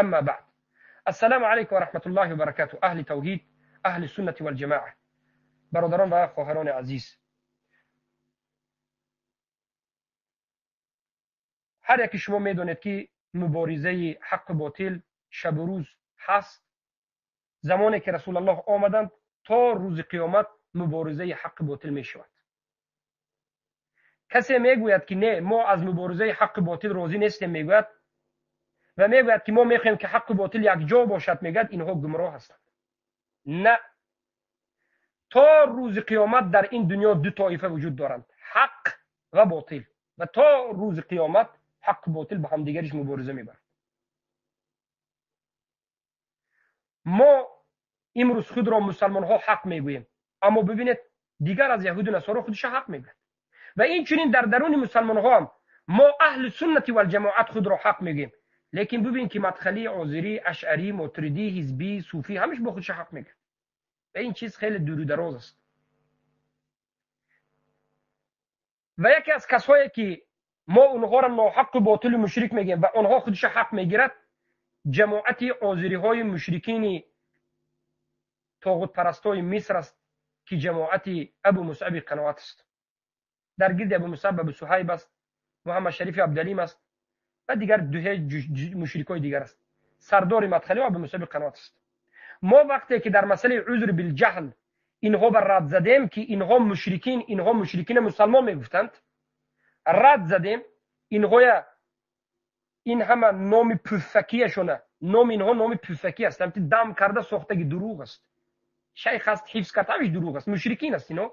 أما بعد، السلام علیکم و رحمت الله و برکاته. اهل توحید، اهل سنت والجماعه، برادران و خواهران عزیز، هر یکی شما میدونید که مبارزه حق و باطل شب و روز هست. زمانی که رسول الله آمدند تا روز قیامت مبارزه حق و باطل می شود. کسی میگوید که نه، ما از مبارزه حق و باطل راضی نیستیم، میگوید و میگوید که ما میخواهیم که حق و باطل یک جا باشد، میگوید اینها گمراه هستند. نه، تا روز قیامت در این دنیا دو طایفه وجود دارند، حق و باطل، و تا روز قیامت حق و باطل با همدیگرش مبارزه میبرند. ما امروز خود را مسلمان ها حق میگوییم، اما ببینید دیگر از یهود و نصارا خودش حق میگوید و این چنین در درون مسلمان ها هم ما اهل سنت و الجماعت خود را حق میگوییم، لیکن ببین که مدخلی، آذری، اشعری، ماتریدی، حزبی، صوفی همش با خودش حق میگه و این چیز خیلی دور و دراز است. و یکی از کسایی که ما اونها را ناحق و باطل و مشرک میگیم و آنها خودش حق میگیرد، جماعت آذری های مشرکین طاغوت پرستای مصر است که جماعت ابو مصعب قناعت است. در گرد ابو مصعب ابو صهیب است، محمد شریف عبدالیم است و دیگر دوه مشرکای دیگر است. سردار مدخلی ابو مصعب قناعت است. ما وقتی که در مسئله عذر بالجهل اینها بر رد زدیم که اینها مشرکین، اینها مشرکین مسلمان میگفتند، رد زدیم اینها، این همه نام پفکیشونه، نام اینها نام پفکی است، دم کرده ساختگی دروغ است، شیخ است حفظ کرده همش دروغ است، مشرکین است. اینها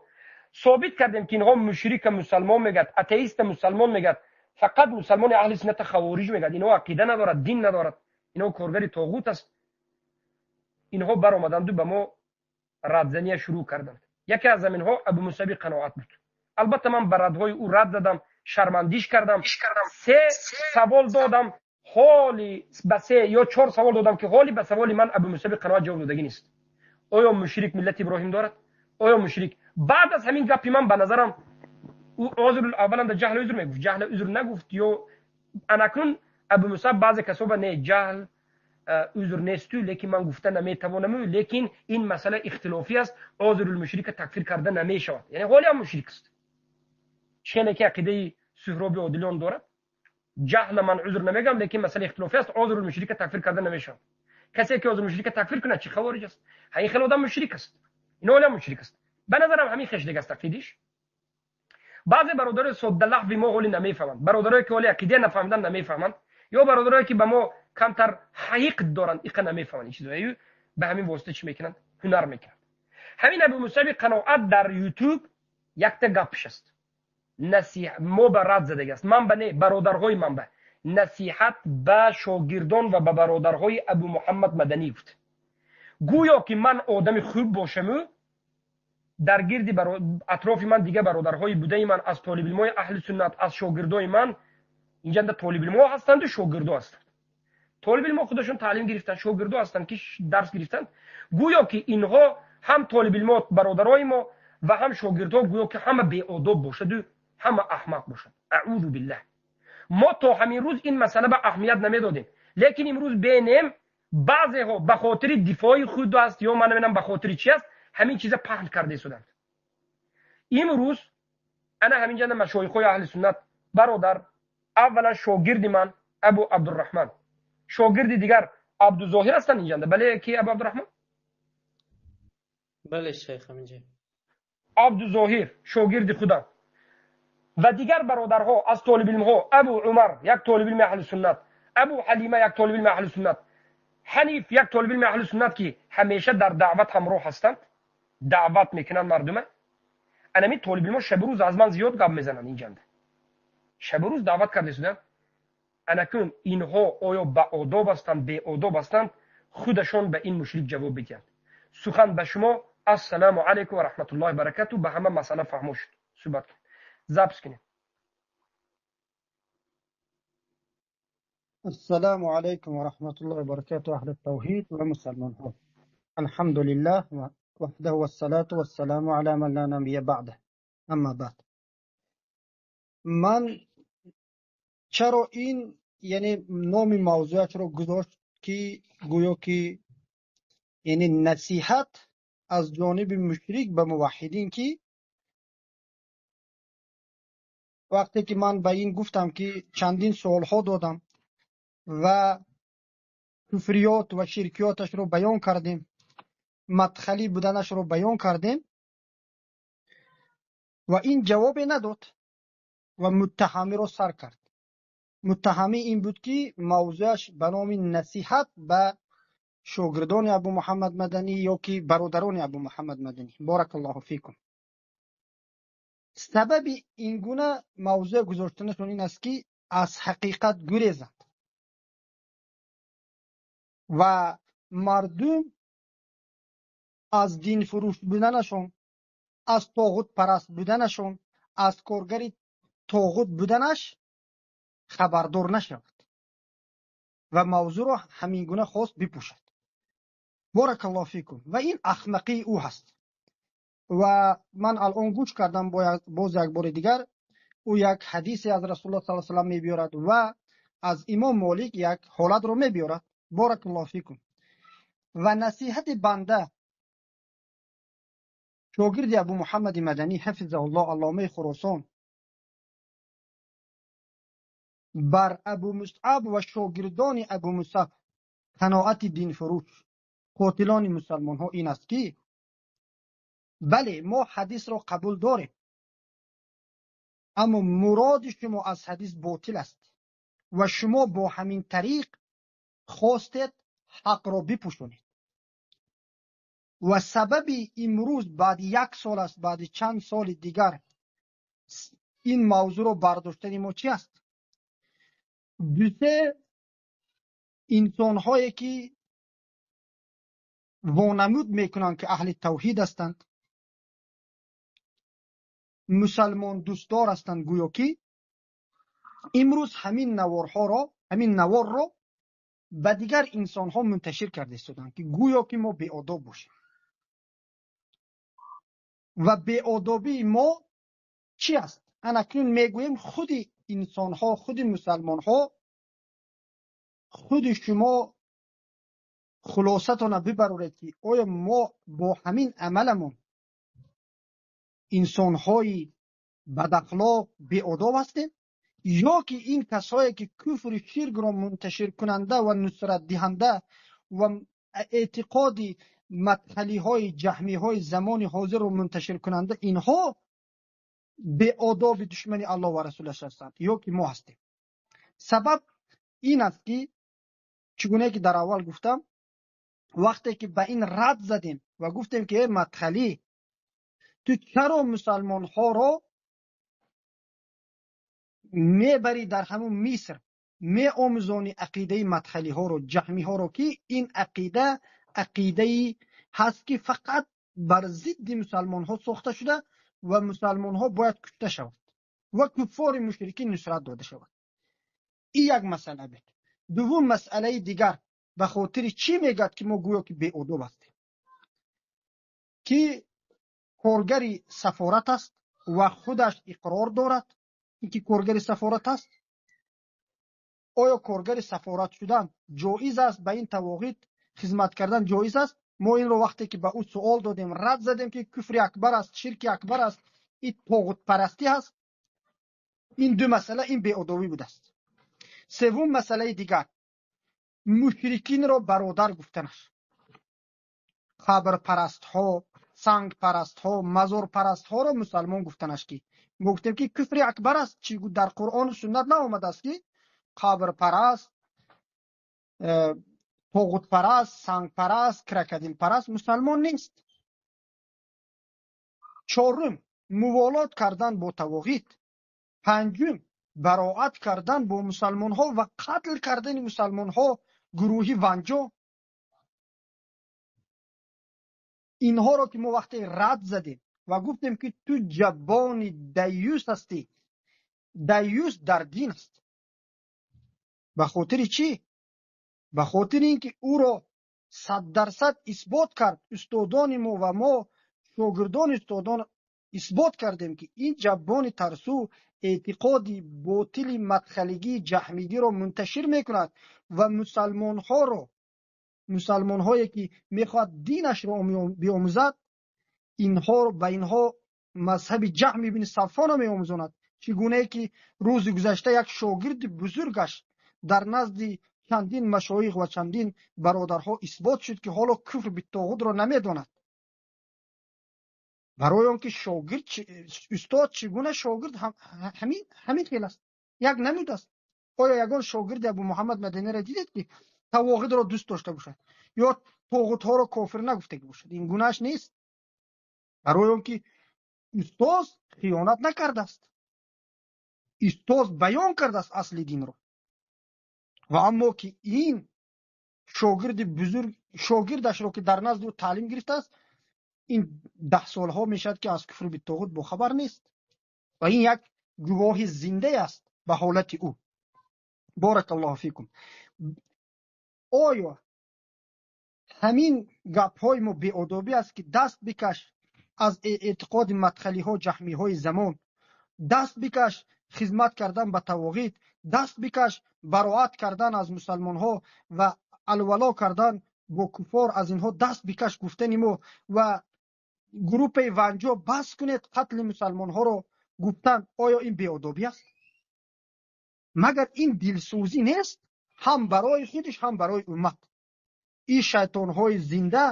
ثابت کردیم که اینها مشرک مسلمان میگد، اتئیست مسلمان میگد، فقط مسلمان اهل سنت خوارج میگد، اینها عقیده ندارد، دین ندارد، اینها کارگر طاغوت است. اینها برآمدند و به ما ردزنی شروع کردند. یکی از اینها ابو مصعب قناعت بود. البته من به ردهای او رد زدم، شرمندیش کردم، 3 سوال دادم، حالی به 3 یا 4 سوال دادم که حالی به سوال من ابو مصعب قناعت جواب دادگی نیست. آیا مشرک ملت ابراهیم دارد؟ آیا مشرک؟ بعد از همین گپی من به نظرم او عذر اولا در جهل عذر میگفت، جهل عذر نگفت، یا انکنون ابو مصعب بعضی کسا به نه جهل عذر نیست، لیکن من گفته نمیتوانم، لیکن این مسئله اختلافی است، عذر المشرک تکفیر کرده نمیشود، یعنی حالی هم مشرک است. چه که عقیده سهراب عادلیان دارد، جهل من عذر نمیگم، لیکن مسئله اختلافی است، عذر المشرک تکفیر کرده نمیشود. کسی که عذر المشرک تکفیر کنه چه خوارج است؟ همین خیلی آدم مشرک است، این حالی هم مشرک است. به نظرم همین خش دیگه است عقیدش. بعضی برادرای ساده لحوی ما حالی نمیفهمند، برادرایی که حالی عقیده نفهمیدن نمیفهمند، یا برادرایی که به ما کمتر حقیق دارند ایقا نمیفهمند این چیزایی، به همین واسطه چی میکنند؟ هنر میکنند. همین ابو مصعب قناعت در یوتیوب یک تا گپش است، نصیحت ما به رد زدگی است، من به نه برادرهای من به نصیحت به شاگردان و به برادرهای ابو محمد مدنی گفت، گویا که من آدم خوب باشم، در گرد اطراف من دیگه برادرهای بوده من از طالب علمای اهل سنت، از شاگردای من، اینجا طالب علما هستند و شاگردا هستند. طالب علما خودشون تعلیم گرفتن، شاگردا هستند که درس گرفتن. گویا که اینها هم طالب علما برادرای ما و هم شاگردها گویا که همه بی‌آداب باشد و همه احمق باشد. اعوذ بالله. ما تا همین روز این مسئله به اهمیت نمیدادیم، لیکن امروز بینیم بعضی ها به خاطر دفاع خود است یا من نمیدونم به خاطر چی است، همین چیزا پهن کرده شدند. امروز انا همینجا مشایخ اهل سنت برادر، اولا شاگرد من ابو عبدالرحمن، شاگرد دیگر عبدالظاهر هستند اینجا، بله کی ابو عبدالرحمن؟ بله شیخ همینجا عبدالظاهر شاگرد خودم و دیگر برادرها از طالب علم ها، ابو عمر یک طالب علم اهل سنت، ابو حلیمه یک طالب علم اهل سنت، حنیف یک طالب علم اهل سنت که همیشه در دعوت همراه هستند، دعوت میکنن مردمه. انمی طالب علم شب روز از من زیاد گپ میزنن اینجا، شب روز دعوت کرده شدن. انکون اینها آیا با آداب هستند بی آداب هستند؟ خودشون به این مشرک جواب بدهند. سخن به شما، السلام علیکم و رحمت الله و برکاته. به همه مسئله فهمو شد، صحبت کنید، ضبط کنید. السلام علیکم و رحمت الله و برکاته. اهل التوحید و مسلمان ها، الحمد لله وحده والصلاة والسلام على من لا نبی بعده، اما بعد. من چرا این یعنی نام موضوع رو گذاشت ки гӯё ки яъне насиҳат аз ҷониби мушрик ба муваҳҳидин, ки вақте ки ман ба ин гуфтам ки чандин суолҳо додам ва куфриёт ва ширкиёташро баён кардем, мадхалӣ буданашро баён кардем ва ин ҷавобе надод ва муттаҳамиро сар кард. Муттаҳамӣ ин буд ки мавзӯаш ба номи насиҳат ба шогирдони Абу Муҳаммад Маданӣ ё ки бародарони Абу Муҳаммад Маданӣ. Баракаллоҳу фикум. Сабаби ин гуна мавзӯъ гузоштанашон ин аст ки аз ҳақиқат гурезанд ва мардум аз динфурӯш буданашон, аз тоғутпараст буданашон, аз коргари тоғут буданаш хабардор нашавад ва мавзӯъро ҳамин гуна хост бипӯшад. Баракаллоҳу фикум. Ва ин ахмақии ӯ ҳаст. Ва ман алон гӯш кардам боз як бори дигар, ӯ як ҳадисе аз Расулуллоҳ саллаллоҳу алайҳи васаллам мебиёрад ва аз имом Молик як ҳолатро мебиёрад. Баракаллоҳу фикум. Ва насиҳати банда шогирди Абу Муҳаммади Маданӣ ҳафизаҳуллоҳ, алломаи Хуросон, бар Абу Мусъаб ва шогирдони Абу Мусъаб қаноати динфурӯш, қотилони мусалмонҳо ин аст ки бале, мо ҳадисро қабул дорем, аммо муроди шумо аз ҳадис ботил аст ва шумо бо ҳамин тариқ хостед ҳақро бипӯшонед. Ва сабаби имрӯз баъди як сол аст, баъди чанд соли дигар ин мавзӯъро бардоштани мо чи аст? Дусе инсонҳое ки вонамуд мекунанд ки аҳли тавҳид ҳастанд, мусалмон дӯстдор ҳастанд, гӯё ки имрӯз ҳамин наворҳоро, ҳамин наворро ба дигар инсонҳо мунташир карда истоданд ки гӯё ки мо беодоб бошем. Ва беодобии мо чи аст? Анакнун мегӯем худи инсонҳо, худи мусалмонҳо, худи шумо хулосатона бибароред ки оё мо бо ҳамин амаламон инсонҳои бадахлоқ, беодоб ҳастем, ё ки ин касое ки куфри ширкро мунташиркунанда ва нусратдиҳанда ва эътиқоди мадхалиҳои ҷаҳмиҳои замони ҳозирро мунташиркунанда, инҳо беодоби душмани Аллоҳ ва расулаш ҳастанд ё ки мо ҳастем? Сабаб ин аст ки чӣ гуне ки дар аввал гуфтам, вақте ки ба ин рад задем ва гуфтем ки э мадхалӣ, ту чаро мусалмонҳоро мебарӣ дар ҳамун Миср, меомӯзонӣ ақидаи мадхалиҳоро, ҷаҳмиҳоро, ки ин ақида ақидае ҳаст ки фақат бар зидди мусалмонҳо сохта шуда ва мусалмонҳо бояд кушта шаванд ва куффори мушрикин нусрат дода шавад. Ин як масъала буд. Дуввум масъалаи дигар, ба хотири чӣ мегӯяд ки мо гӯё ки беодоб ҳастем? Ки коргари сафорат аст ва худаш иқрор дорад ин ки коргари сафорат аст. Оё коргари сафорат шудан ҷоиз аст? Ба ин тавоғид хизмат кардан ҷоиз аст? Мо инро вақте ки ба ӯ суол додем, рад задем ки куфри акбар аст, ширки акбар аст, ин тоғутпарастӣ ҳаст. Ин ду масъала ин беодобӣ будааст. Севум масъалаи дигар, мушрикинро бародар гуфтанаш. Қабрпарастҳо, сангпарастҳо, мазорпарастҳоро мусалмон гуфтанаш, ки мо гуфтем ки куфри акбар аст. Чӣ дар Қуръону суннат наомадааст ки қабрпараст, тоғутпараст, сангпараст, крокодилпараст мусалмон нест. Чорум, муволот кардан бо тавоғид. Панҷум, бароат кардан бо мусалмонҳо ва қатл кардани мусалмонҳо гурӯҳи ванҷо. Инҳоро ки мо вақте рад задем ва гуфтем ки ту ҷабони даюс ҳастӣ, даюс дар дин аст. Ба хотири чӣ? Ба хотири ин ки ӯро 100% исбот кард устодони мо ва мо шогирдони устодон исбот кардем, ки ин ҷаббони тарсу эътиқоди ботили мадхалигии ҷаҳмигиро мунташир мекунад ва мусалмонҳоро, мусалмонҳое ки мехоҳад динашро биомӯзад, инҳоро ба инҳо мазҳаби Ҷаҳм ибни Саффонро меомӯзонад. Чӣ гунае ки рӯзи гузашта як шогирди бузургаш дар назди чандин машоих ва чандин бародарҳо исбот шуд, ки ҳоло куфр битоғутро намедонад. Барои он ки шогирд, устод чӣ гуна шогирд ҳамин хел аст, як намуд аст. Оё ягон шогирди Абу Муҳаммад Маданиро дидед, ки тавоғидро дӯст дошта бошад ё тоғутҳоро кофир нагуфтагӣ бошад? Ин гунааш нест. Барои он ки устоз хиёнат накардааст, устоз баён кардааст асли динро. Ва аммо ки ин шогирди бузург, шогирдашро ки дар назди ӯ таълим гирифтааст, ин 10 солҳо мешавад, ки аз куфр битоғут бохабар нест ва ин як гувоҳи зинда аст ба ҳолати ӯ. Боракаллоҳу фикум. Оё ҳамин гапҳои мо беодобӣ аст, ки даст бикаш аз эътиқоди мадхалиҳо, ҷаҳмиҳои замон, даст бикаш хизмат кардан ба тавоғид, даст бикаш бароат кардан аз мусалмонҳо ва алвало кардан бо куфор, аз инҳо даст бикаш гуфтани мо ва гурӯҳи ванҷо бас кунед қатли мусалмонҳоро гуфтан, оё ин беодобӣ аст? Магар ин дилсӯзӣ нест ҳам барои худиш, ҳам барои уммат? Ин шайтонҳои зинда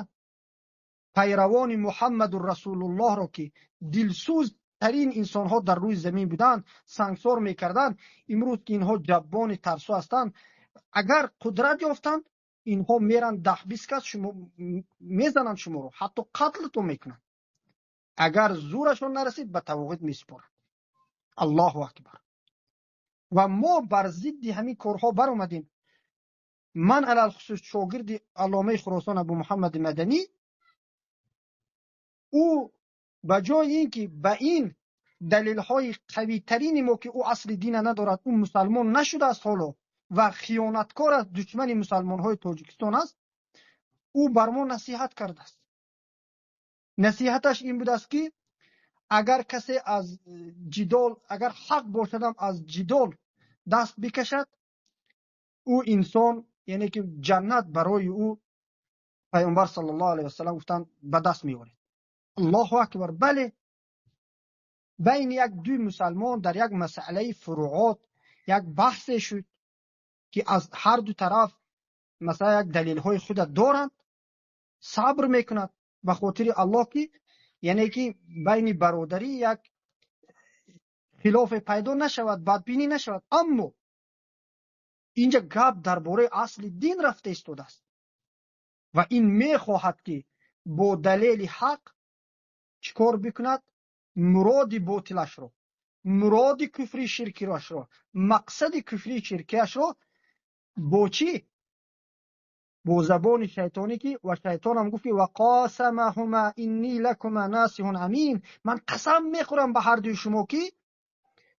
пайравони Муҳаммаду Расулуллоҳро, ки дилсӯзтарин инсонҳо дар рӯи замин буданд, сангсор мекарданд, имрӯз ки инҳо ҷаббони тарсу ҳастанд, агар қудрат ёфтанд, инҳо меранд 10-20 кас шумо мезананд шуморо, ҳатто қатлтон мекунанд. Агар зӯрашон нарасид, ба тавоғид месупоранд. Аллоҳу акбар. Ва мо бар зидди ҳамин корҳо баромадем. Ман алалхусус шогирди алломаи Хуросон Абу Муҳаммади Маданӣ, ӯ ба ҷои ин ки ба ин далелҳои қавитарини мо, ки ӯ асли дина надорад, ӯ мусалмон нашудааст ҳоло ва хиёнаткор аст, душмани мусалмонҳои Тоҷикистон аст, ӯ бар мо насиҳат кардааст. Насиҳаташ ин будааст, ки агар касе аз ҷидол, агар ҳақ бошадам аз ҷидол даст бикашад, ӯ инсон, яъне ки ҷаннат барои ӯ Пайғамбар саллаллоҳу алайҳи васаллам гуфтанд ба даст меоред. Аллоҳу акбар. Бале, байни як ду мусалмон дар як масъалаи фуруот як баҳсе шуд, ки аз ҳар ду тараф масалан як далелҳои худа доранд, сабр мекунад ба хотири Аллоҳ, ки яъне ки байни бародарӣ як хилофе пайдо нашавад, бадбинӣ нашавад. Аммо инҷа гап дар бораи асли дин рафта истодааст ва ин мехоҳад, ки бо далели ҳақ чӣ кор бикунад? Муроди ботилашро, муроди куфри ширкиашро, мақсади куфри ширкиашро бо чӣ? Бо забони шайтонӣ, ки ва шайтонам гуфт, ки ва қасамаҳума инни лакума насиҳун амин, ман қасам мехӯрам ба ҳар дуи шумо, ки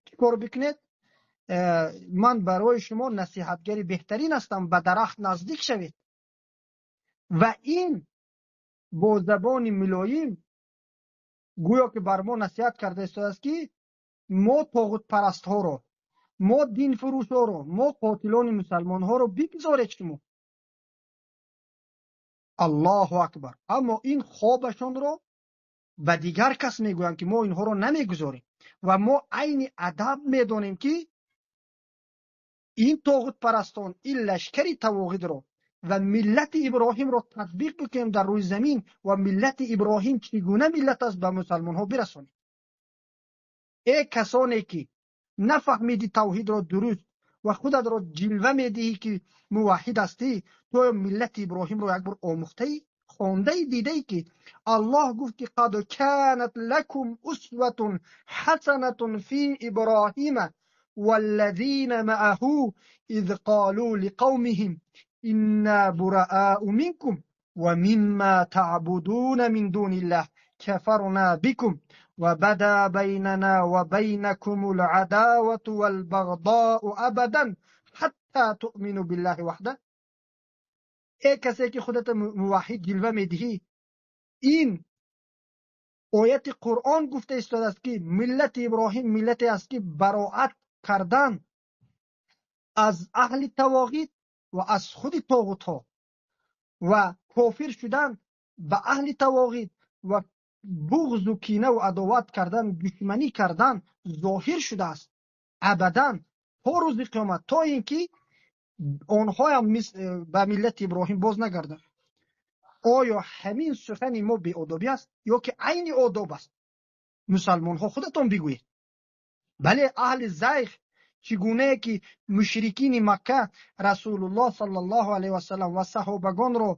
чӣ кор бикунед? Ман барои шумо насиҳатгари беҳтарин ҳастам, ба дарахт наздик шавед. Ва ин бо забони мулоим гӯё ки бар мо насиҳат карда истодааст, ки мо тоғутпарастҳоро, мо динфурӯшҳоро, мо қотилони мусалмонҳоро бигзоред шумо. Аллоҳу акбар. Аммо ин хобашонро ба дигар кас мегӯянд, ки мо инҳоро намегузорем ва мо айни адаб медонем, ки ин тоғутпарастон, ин лашкари тавоғидро ва миллати Иброҳимро татбиқ бикунем дар рӯи замин ва миллати Иброҳим чӣ гуна миллат аст ба мусалмонҳо бирасонем. Э касоне ки нафаҳмиди тавҳидро дуруст ва худатро ҷилва медиҳӣ, ки муваҳҳид ҳастӣ, ту оё миллати Иброҳимро як бор омӯхтаӣ, хондаӣ, дидаӣ, ки Аллоҳ гуфт, ки қад канат лакум усватун ҳасанатун фи Иброҳима валлазина маъаҳу из қолу лиқавмиҳим инна бураау минкум ва мимма таъбудуна мин дуниллаҳ кафарна бикум ва бада байнана ва байнакумул адавату вал бағдоу абадан ҳатта туъмину биллаҳи ваҳда. Э касе ки худата муваҳҳид ҷилва медиҳӣ, ин Ояти Қуръон гуфта истодааст, ки миллати Иброҳим миллате аст, ки бароат кардан аз аҳли тавоғит ва аз худи тоғутҳо ва кофир шудан ба аҳли тавоғит ва буғзу кина ва адоват кардан, душманӣ кардан зоҳир шудааст абадан то рӯзи қиёмат, то ин ки онҳоям ба миллати Иброҳим боз нагарданд. Оё ҳамин сухани мо беодобӣ аст ё ки айни одоб аст? Мусалмонҳо худатон бигӯед. Бале, аҳли зайғ чӣ гунае ки мушрикини Макка Расулуллоҳ саллаллоҳу алайҳи васаллам ва саҳобагонро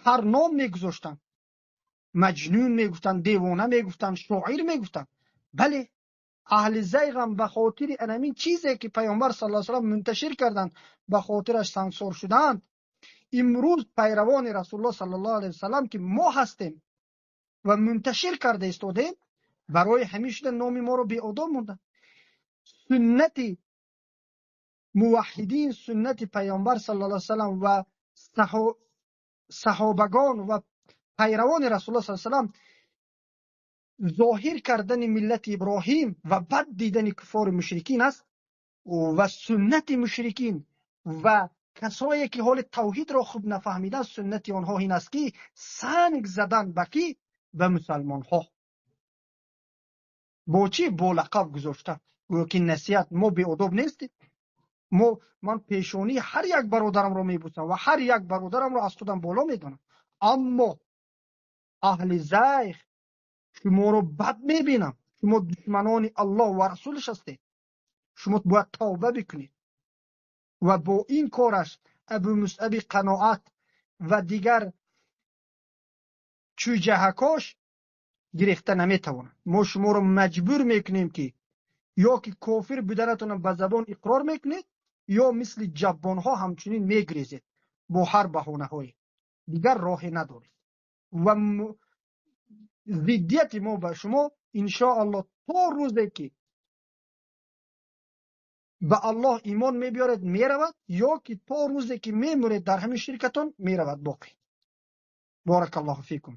ҳар ном мегузоштанд, маҷнун мегуфтанд, девона мегуфтанд, шоир мегуфтанд. Бале, аҳли зайғам ба хотири анамин чизе ки Пайғамбар саллаллоҳу алайҳи васаллам мунташир карданд, ба хотираш сангсор шуданд. Имрӯз пайравони Расулуллоҳ саллаллоҳу алайҳи васаллам ки мо ҳастем ва мунташир карда истодем, барои ҳамин шуда номи моро беодоб монданд. Суннати муваҳҳидин, суннати Пайғамбар саллаллоҳу алайҳи васаллам ва саҳобагон ва пайравони Расулуллоҳ саллаллоҳу алайҳи васаллам зоҳир кардани миллати Иброҳим ва бад дидани куфори мушрикин аст ва суннати мушрикин ва касое ки ҳоли тавҳидро хуб нафаҳмиданд, суннати онҳо ин аст ки санг задан ба кӣ? Ба мусалмонҳо. Бо чӣ? Бо лақаб гузошта. Гӯё ки насиҳат, мо беодоб нестем. Ман пешонии ҳар як бародарамро мебусам ва ҳар як бародарамро аз худам боло медонам. Аммо аҳли зайғ шуморо бад мебинам. Шумо душманони Аллоҳ ва расулаш ҳастед. Шумо бояд тавба бикунед. Ва бо ин кораш Абу Мусаби Қаноат ва дигар чӯҷаҳакош гирифта наметавонанд. Мо шуморо маҷбур мекунем ки ё ки кофир буданатонро ба забон иқрор мекунед, ё мисли ҷаббонҳо ҳамчунин мегрезед бо ҳар баҳонаҳое. Дигар роҳе надоред. Ва зиддияти мо ба шумо иншоаллоҳ то рӯзе ки ба Аллоҳ имон мебиёред меравад, ё ки то рӯзе ки мемуред дар ҳамин ширкатон меравад боқӣ. Баракаллоҳу фикум.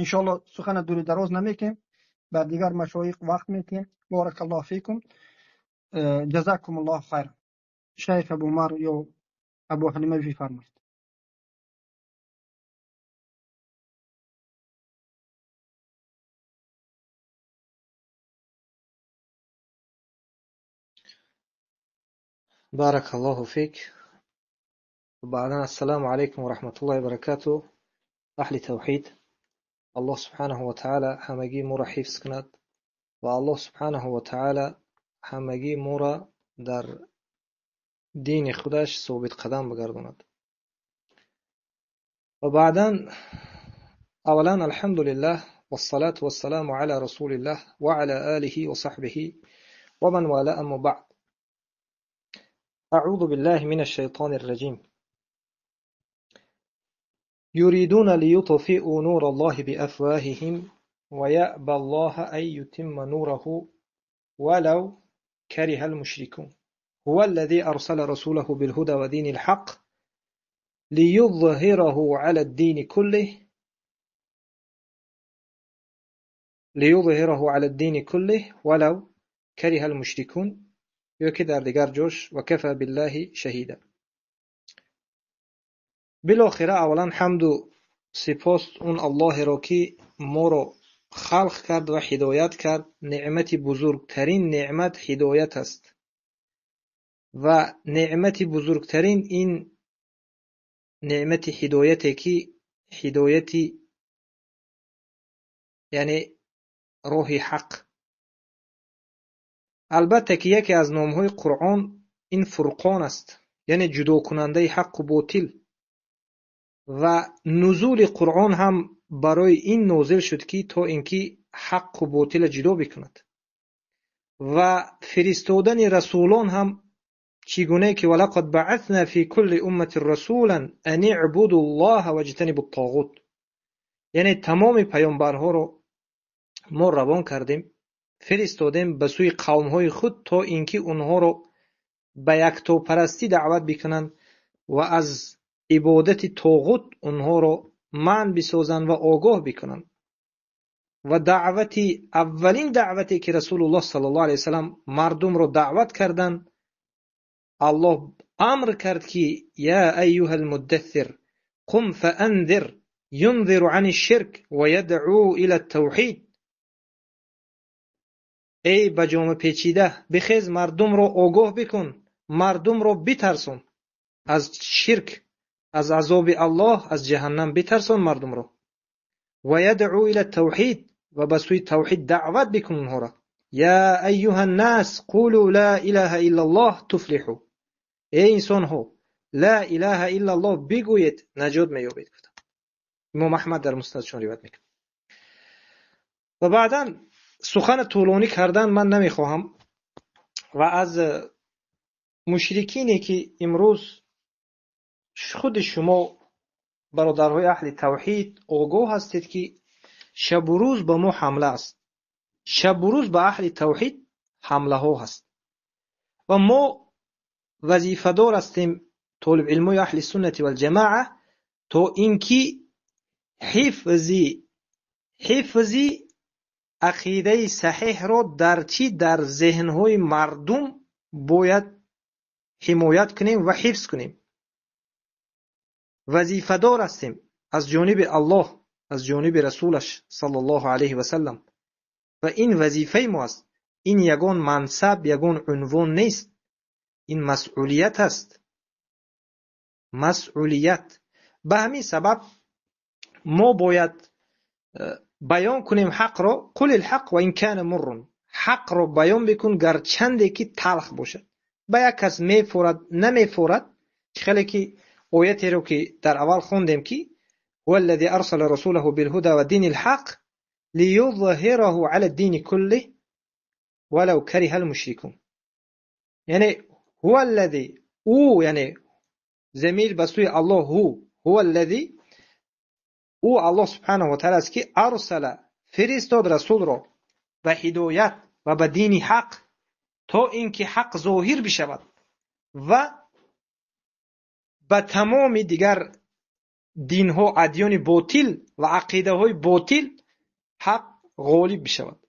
Иншоаллоҳ сухана дури дароз намекунем, ба дигар машоиқ вақт метиҳем. Баракаллоҳу фикум. Ҷазакумуллоҳу хайран. Шайх Абу Умар ё Абу Ҳалима бифармоед. بارك الله فيك. وبعدنا السلام عليكم ورحمة الله وبركاته. أهل توحيد، الله سبحانه وتعالى همگی مورا حفظ کند و الله سبحانه وتعالى همگی مورا در دین خودش ثابت قدم بگرداند. و بعدا اولا الحمد لله والصلاة والسلام على رسول الله وعلى آله وصحبه ومن والاه، أما بعد. أعوذ بالله من الشيطان الرجيم. يريدون ليطفئوا نور الله بأفواههم ويأبى الله أن يتم نوره ولو كره المشركون. هو الذي أرسل رسوله بالهدى ودين الحق ليظهره على الدين كله ولو كره المشركون. یکی در دیگر جوش و کفا بالله شهیدا. بالاخره اولا حمد و سپاس اون الله را که ما را خلق کرد و هدایت کرد. نعمت بزرگترین نعمت هدایت است و نعمت بزرگترین این نعمت هدایت که هدایت یعنی راه حق. Албатта ки яке аз номҳои Қуръон ин Фурқон аст, яъне ҷудокунандаи ҳаққу ботил. Ва нузули Қуръон ҳам барои ин нозил шуд ки то ин ки ҳаққу ботилро ҷудо бикунад. Ва фиристодани расулон ҳам чӣ гунае ки валақад баъасна фи кулли умматин расулан ан иъбуду ллоҳа ваҷтанибу ттоғут, яъне тамоми паёмбарҳоро мо равон кардем, фиристодем ба сӯи қавмҳои худ то ин ки онҳоро ба яктопарастӣ даъват бикунанд ва аз ибодати тоғут онҳоро манъ бисозанд ва огоҳ бикунанд. Ва даъвати аввалин даъвате ки Расулуллоҳ саллаллоҳу алайҳи васаллам мардумро даъват карданд, Аллоҳ амр кард ки я айюҳал муддассир қум фаанзир юнзиру ани ширк ва ядъу ила тавҳид. Эй ба ҷома печида, бихез, мардумро огоҳ бикун, мардумро битарсон аз ширк, аз азоби Аллоҳ, аз ҷаҳаннам битарсон мардумро. Ва ядъу ила тавҳид, ва ба сӯи тавҳид даъват бикун онҳоро. Я айюҳан нас қулу ла илаҳа иллаллоҳ туфлиҳу. Эй инсонҳо, ла илаҳа иллаллоҳ бигӯед, наҷот меёбед, гуфтанд. Имом Аҳмад дар муснадшон ривоят мекунад. Ва баъдан сухани тӯлонӣ кардан ман намехоҳам ва аз мушрикине ки имрӯз худи шумо бародарҳои аҳли тавҳид огоҳ ҳастед ки шабу рӯз ба мо ҳамла аст, шабу рӯз ба аҳли тавҳид ҳамлаҳо ҳаст ва мо вазифадор ҳастем толибилмои аҳли суннати валҷамоа то ин ки ҳифзи ақидаи саҳеҳро дар чӣ дар зеҳнҳои мардум бояд ҳимоят кунем ва ҳифз кунем. Вазифадор ҳастем аз ҷониби Аллоҳ, аз ҷониби расулаш саллаллоҳу алайҳи васаллам ва ин вазифаи мо аст. Ин ягон мансаб, ягон унвон нест, ин масъулият аст. Масъулият. Ба ҳамин сабаб мо бояд баён кунем ҳақро. Қулил ҳақ ва ин кана муррун. Ҳақро баён бикун гарчанде ки талх бошад. Ба як кас мефорад, намефорад. Чӣ хеле ки оятеро ки дар аввал хондем ки هو الذي أرسل رسوله بالهدى ودين الحق ليظهره على الدين كله ولو كره المشركون. یعنی هو الذي او، یعنی ضمیر به سوی الله، هو الذي او الله سبحانه و تعالی است که ارسل فرستاد رسول را به هدایت و به دین حق تا اینکه حق ظاهر بشود و به تمام دیگر دینها، ادیان باطل و عقیده های باطل حق غالب بشود.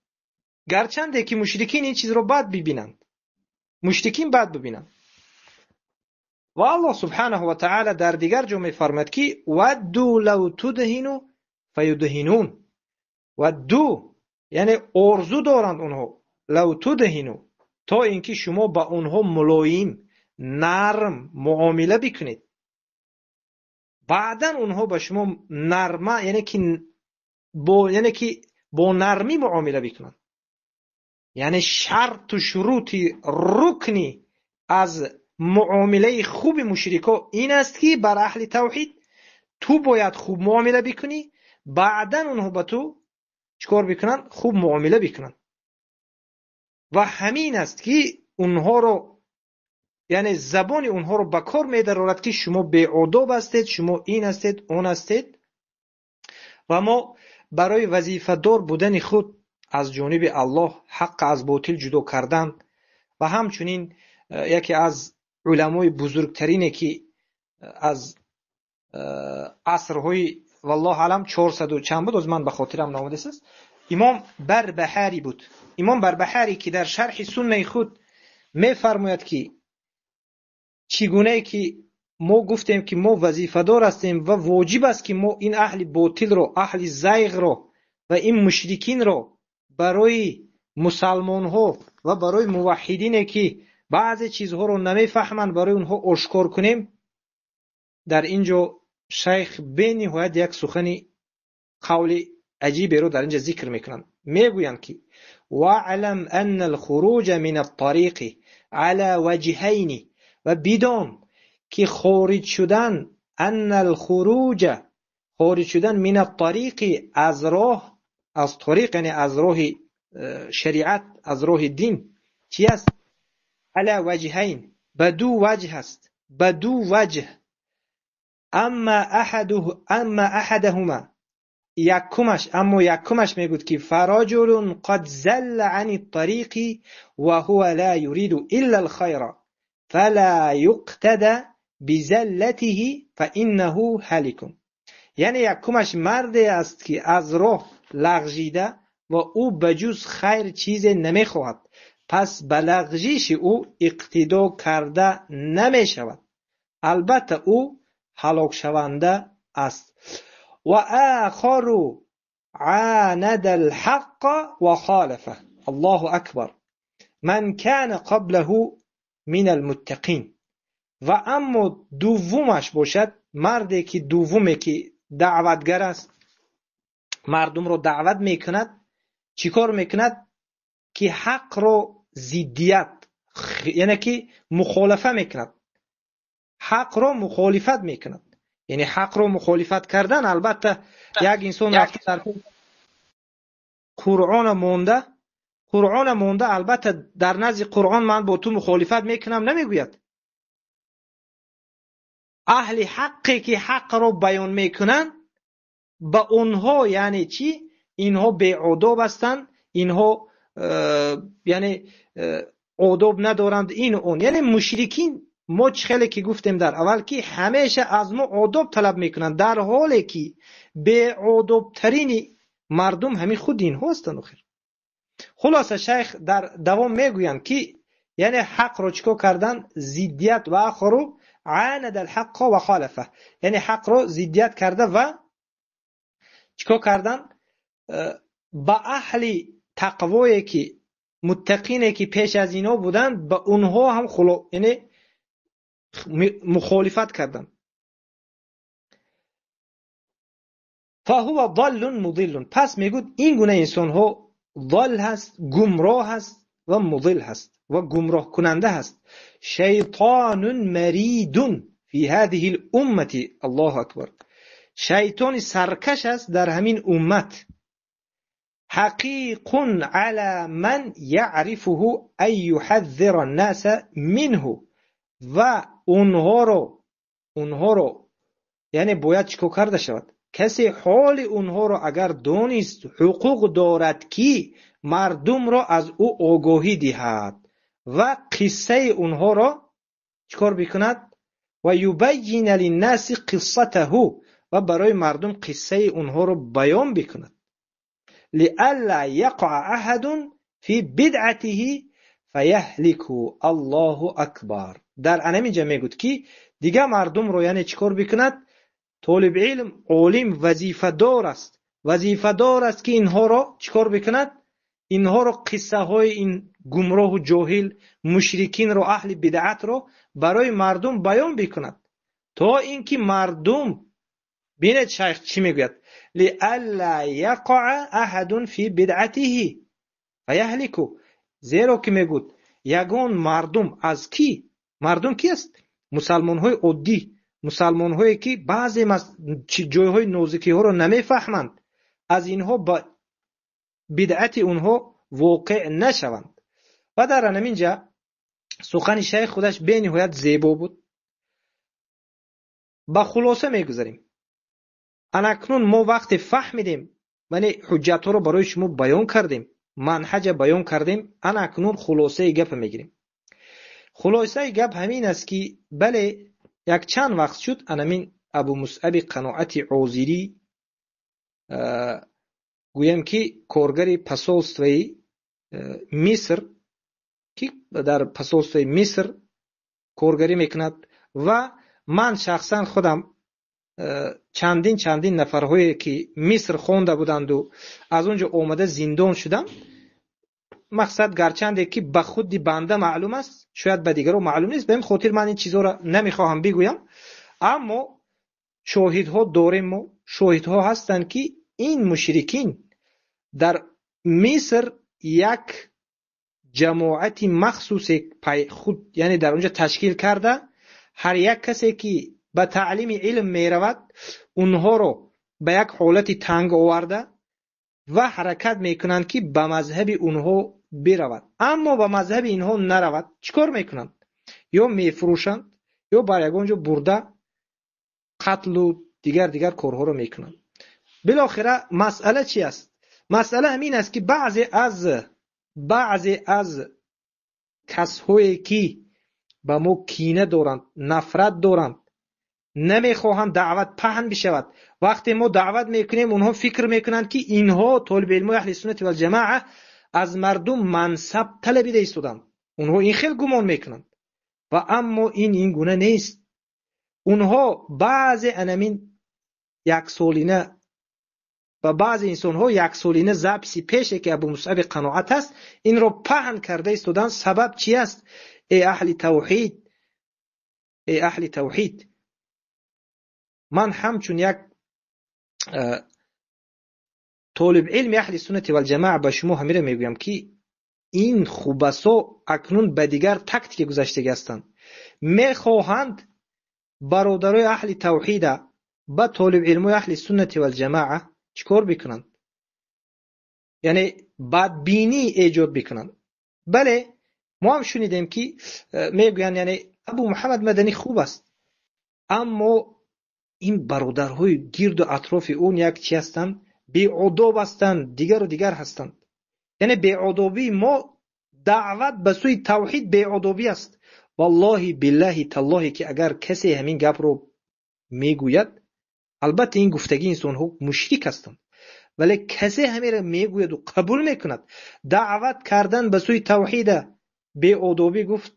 گرچنده که مشرکین این چیز را بد ببینند، مشرکین بد ببینند. و الله سبحانه و تعالی در دیگر جا می‌فرماید که ودوا لو تدهنوا فیدهنون. ودوا یعنی آرزو دارند اونها، لو تدهنوا، تا اینکه شما با اونها ملایم، نرم معامله بکنید. بعدا اونها با شما نرمه، یعنی که با نرمی معامله بکنند. یعنی شرط و شروط رکنی از معامله خوب مشرکا این است که بر اهل توحید تو باید خوب معامله بکنی، بعدا اونها با تو چیکار بکنن؟ خوب معامله بکنن. و همین است که اونها رو، یعنی زبان اونها رو به کار می‌دارد که شما بی‌ادب هستید، شما این هستید، اون هستید. و ما برای وظیفه‌دار بودن خود از جانب الله، حق از باطل جدا کردن و همچنین یکی از علمای بزرگترینه که از عصرهای والله علم 400 و چند بود، از من به خاطرم نامده است، امام بربهاری بود. امام بربهاری که در شرح سنه خود می‌فرماید که چگونه که ما گفتیم که ما وظیفه‌دار هستیم و واجب است که ما این اهل باطل رو، اهل زیغ رو و این مشرکین رو برای مسلمان ها و برای موحدین که بعضی چیزها رو نمیفهمند برای اونها آشکار کنیم. در اینجا شیخ بینهایت یک سخن قول عجیبی رو در اینجا ذکر میکنند. میگویند که واعلم ان الخروج من الطریق على وجهین، و بدان که خارج شدن، ان الخروج خارج شدن، من الطریق از راه، از طریق یعنی از راه شریعت، از راه دین چی است؟ علی وجهین، به دو وجه است، به دو وجه. اما احدهما، یکمش، اما یکمش میگوید که فرجل قد زل عن الطریق وهو لا يريد الا الخير فلا يقتدى بزلته فانه هالك. یعنی یکمش مردی است که از راه لغزیده ва ӯ ба ҷуз хайр чизе намехоҳад. Пас ба лағжиши ӯ иқтидо карда намешавад. Албатта ӯ ҳалокшаванда аст. Ва ахару عاند الحق وخالفه. الله أكبر. من كان قبله من المتقین. و اما دومش باشد مرده که دومه که دعوتگر است، مردم رو دعوت میکند، چیکار میکند؟ که حق رو ضدیت، یعنی که مخالفه میکند، حق رو مخالفت میکند. یعنی حق رو مخالفت کردن، البته یک انسان رفته در قرآن مونده، قرآن مونده، البته در نزد قرآن من با تو مخالفت میکنم نمیگوید. اهل حقی که حق رو بیان میکنن به اونها یعنی چی؟ اینها بی‌ادب هستند، اینها یعنی ادب ندارند، این اون. یعنی مشرکین ما چه که گفتیم در اول که همیشه از ما ادب طلب میکنند، در حالی که بی‌ادب ترین مردم همین خود اینها هستند. آخر خلاصه شیخ در دوام میگویند که یعنی حق رو چیکار کردن؟ ضدیت. و آخرو عاند الحق و خالفه، یعنی حق رو ضدیت کرده و چیکار کردن؟ با اهل تقوایی که متقینه که پیش از اینا بودن به اونها هم یعنی مخالفت کردن. فهو ضال مضل. پس میگود این گونه انسان ها ضال هست، گمراه هست و مضل هست و گمراه کننده هست. شیطان مرید فی هذه الامه. الله اکبر. شیطان سرکش است در همین امت. حقیق علی من یعرفه ان یحذر الناس منه. و اونها رو یعنی باید چیکار کرده شود؟ کسی حال اونها رو اگر دانست حقوق دارد که مردم را از او آگاهی دهد و قصه اونها را چیکار بکند؟ و یبین للناس قصته، و برای مردم قصه اونها رو بیان بکند. لئلا یقع احد فی بدعته فیهلک. الله اکبر. در انمینجا میگوید که دیگه مردم رو یعنی چیکار بکند؟ طالب علم، عالم وظیفه دار است، وظیفه دار است که اینها رو چیکار بکند؟ اینها رو قصه های این گمراه و جاهل مشرکین رو، اهل بدعت رو برای مردم بیان بکند تا اینکه مردم ببینید شیخ چی میگوید؟ لئلا یقع احد فی بدعته فیهلک. زیرا که میگوید یگان مردم از کی؟ مردم کی است؟ مسلمان های عادی، مسلمان هایی که بعضی جایهای نازکی ها رو نمیفهمند، از اینها با بدعت اونها واقع نشوند. و در همینجا سخن شیخ خودش بینهایت زیبا بود. با خلاصه میگذاریم. اکنون ما وقتی فهمیدیم، یعنی حجت ها رو برای شما بیان کردیم، منهج بیان کردیم، اکنون خلاصه گپ میگیریم. خلاصه گپ همین است که بله یک چند وقت شد انمین ابو مصعب قناعت عوزیری گویم که کارگر посольствои مصر که در посольствои مصر کارگری میکند و من شخصا خودم چندین نفرهایی که مصر خونده بودند و از اونجا اومده زندان شدن. مقصد گرچنده که به خود بنده معلوم است، شاید به دیگران معلوم نیست، به این خاطر من این چیزا را نمیخواهم بگویم، اما شاهدها داریم و شاهدها هستند که این مشرکین در مصر یک جماعت مخصوص خود یعنی در اونجا تشکیل کرده، هر یک کسی که به تعلیم علم میرود اونها رو به یک حالت تنگ آورده و حرکت میکنند که به مذهب اونها برود، اما به مذهب اینها نرود. چیکار میکنند؟ یا میفروشند یا بر یگان جا برده قتل و دیگر کارها رو میکنند. بالاخره مسئله چی است؟ مسئله همین است که بعضی از کسهایی که به ما کینه دارند، نفرت دارند، Намехоҳанд даъват паҳн бишавад. Вақте мо даъват мекунем, онҳо фикр мекунанд, ки инҳо толибилмои аҳли суннати валҷамоа аз мардум мансаб талабида истоданд. Онҳо ин хел гумон мекунанд. Ва аммо ин гуна нест. Онҳо баъзе анамин яксолина ва баъзе инсонҳо яксолина записи пеше ки Абу Мусъаби қаноат аст, инро паҳн карда истоданд. Сабаб чи аст? Эй аҳли тавҳид, эй аҳли тавҳид, ман ҳамчун як толиб илми аҳли суннати валҷамоа ба шумо ҳамира мегӯям, ки ин хубасо акнун ба дигар тактика гузаштагӣ ҳастанд. Мехоҳанд бародарои аҳли тавҳида ба толиб илмои аҳли суннати валҷамоа чӣ кор бикунанд? Яъне бадбинӣ эҷод бикунанд. Бале, мо ҳам шунидем, ки мегӯянд, яъне Абу Муҳаммад Маданӣ хуб аст, аммо ин бародарҳои гирду атрофи он як чи ҳастанд? Беодоб ҳастанд, дигару дигар ҳастанд. Яъне беодобии мо даъват ба сӯи тавҳид беодобӣ аст. Валлоҳи биллаҳи таллоҳи, ки агар касе ҳамин гапро мегӯяд, албатта ин гуфтагии инсонҳо мушрик ҳастанд, вале касе ҳамеро мегӯяду қабул мекунад, даъват кардан ба сӯи тавҳида беодобӣ гуфт,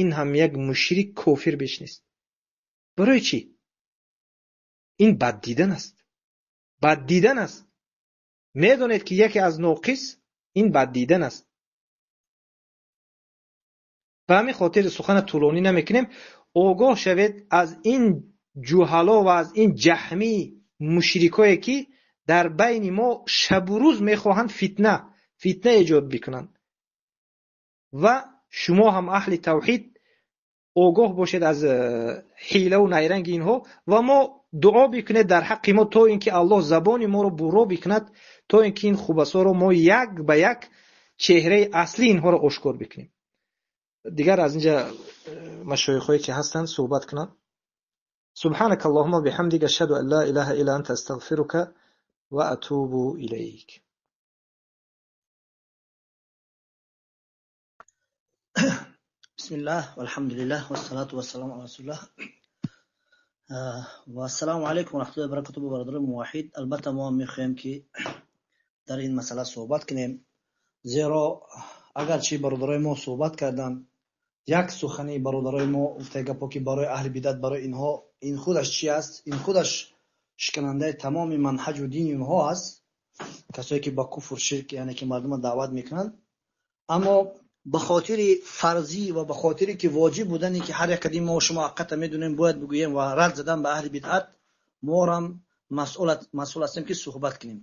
ин ҳам як мушрик кофир беш нест. Барои чӣ? Ин баддидан аст, баддидан аст. Медонед, ки яке аз ноқис ин баддидан аст. Ба ҳамин хотир сухана тӯлонӣ намекунем. Огоҳ шавед аз ин ҷуҳало ва аз ин ҷаҳмӣ мушрикое, ки дар байни мо шабу рӯз мехоҳанд фитна эҷод бикунанд. Ва шумо ҳам аҳли тавҳид огоҳ бошед аз ҳилаву найранги инҳо, ва мо дуо бикунед дар ҳаққи мо, то ин ки Аллоҳ забони моро буро бикунад, то ин ки ин хубасоро мо як ба як чеҳраи аслии инҳоро ошкор бикунем. Дигар аз инҷа машоихое ки ҳастанд суҳбат кунанд. سبحانك اللهم وبحمدك أشهد أن لا إله إلا أنت أستغفرك وأتوب إليك. بسم الله والحمد لله والصلاة والسلام على رسول الله و السلام علیکم و رحمت الله و برکاته. برادران موحد، албатта мо мехоҳем, ки дар ин масъала суҳбат кунем, зеро агарчи бародарои мо суҳбат карданд, як сухани бародарои мо гуфта гапо, ки барои аҳли бидат, барои инҳо ин худаш чи аст? Ин худаш шиканандаи тамоми манҳаҷу дини онҳо аст, касое ки ба куфр, ширк, яъне ки мардумро даъват мекунанд. Аммо ба хотири фарзӣ ва ба хотире ки воҷиб будане, ки ҳар як кадим мо шумо ҳақиқата медонем, бояд бигӯем ва рад задан ба аҳли бидъат, морам масъул ҳастем, ки суҳбат кунем.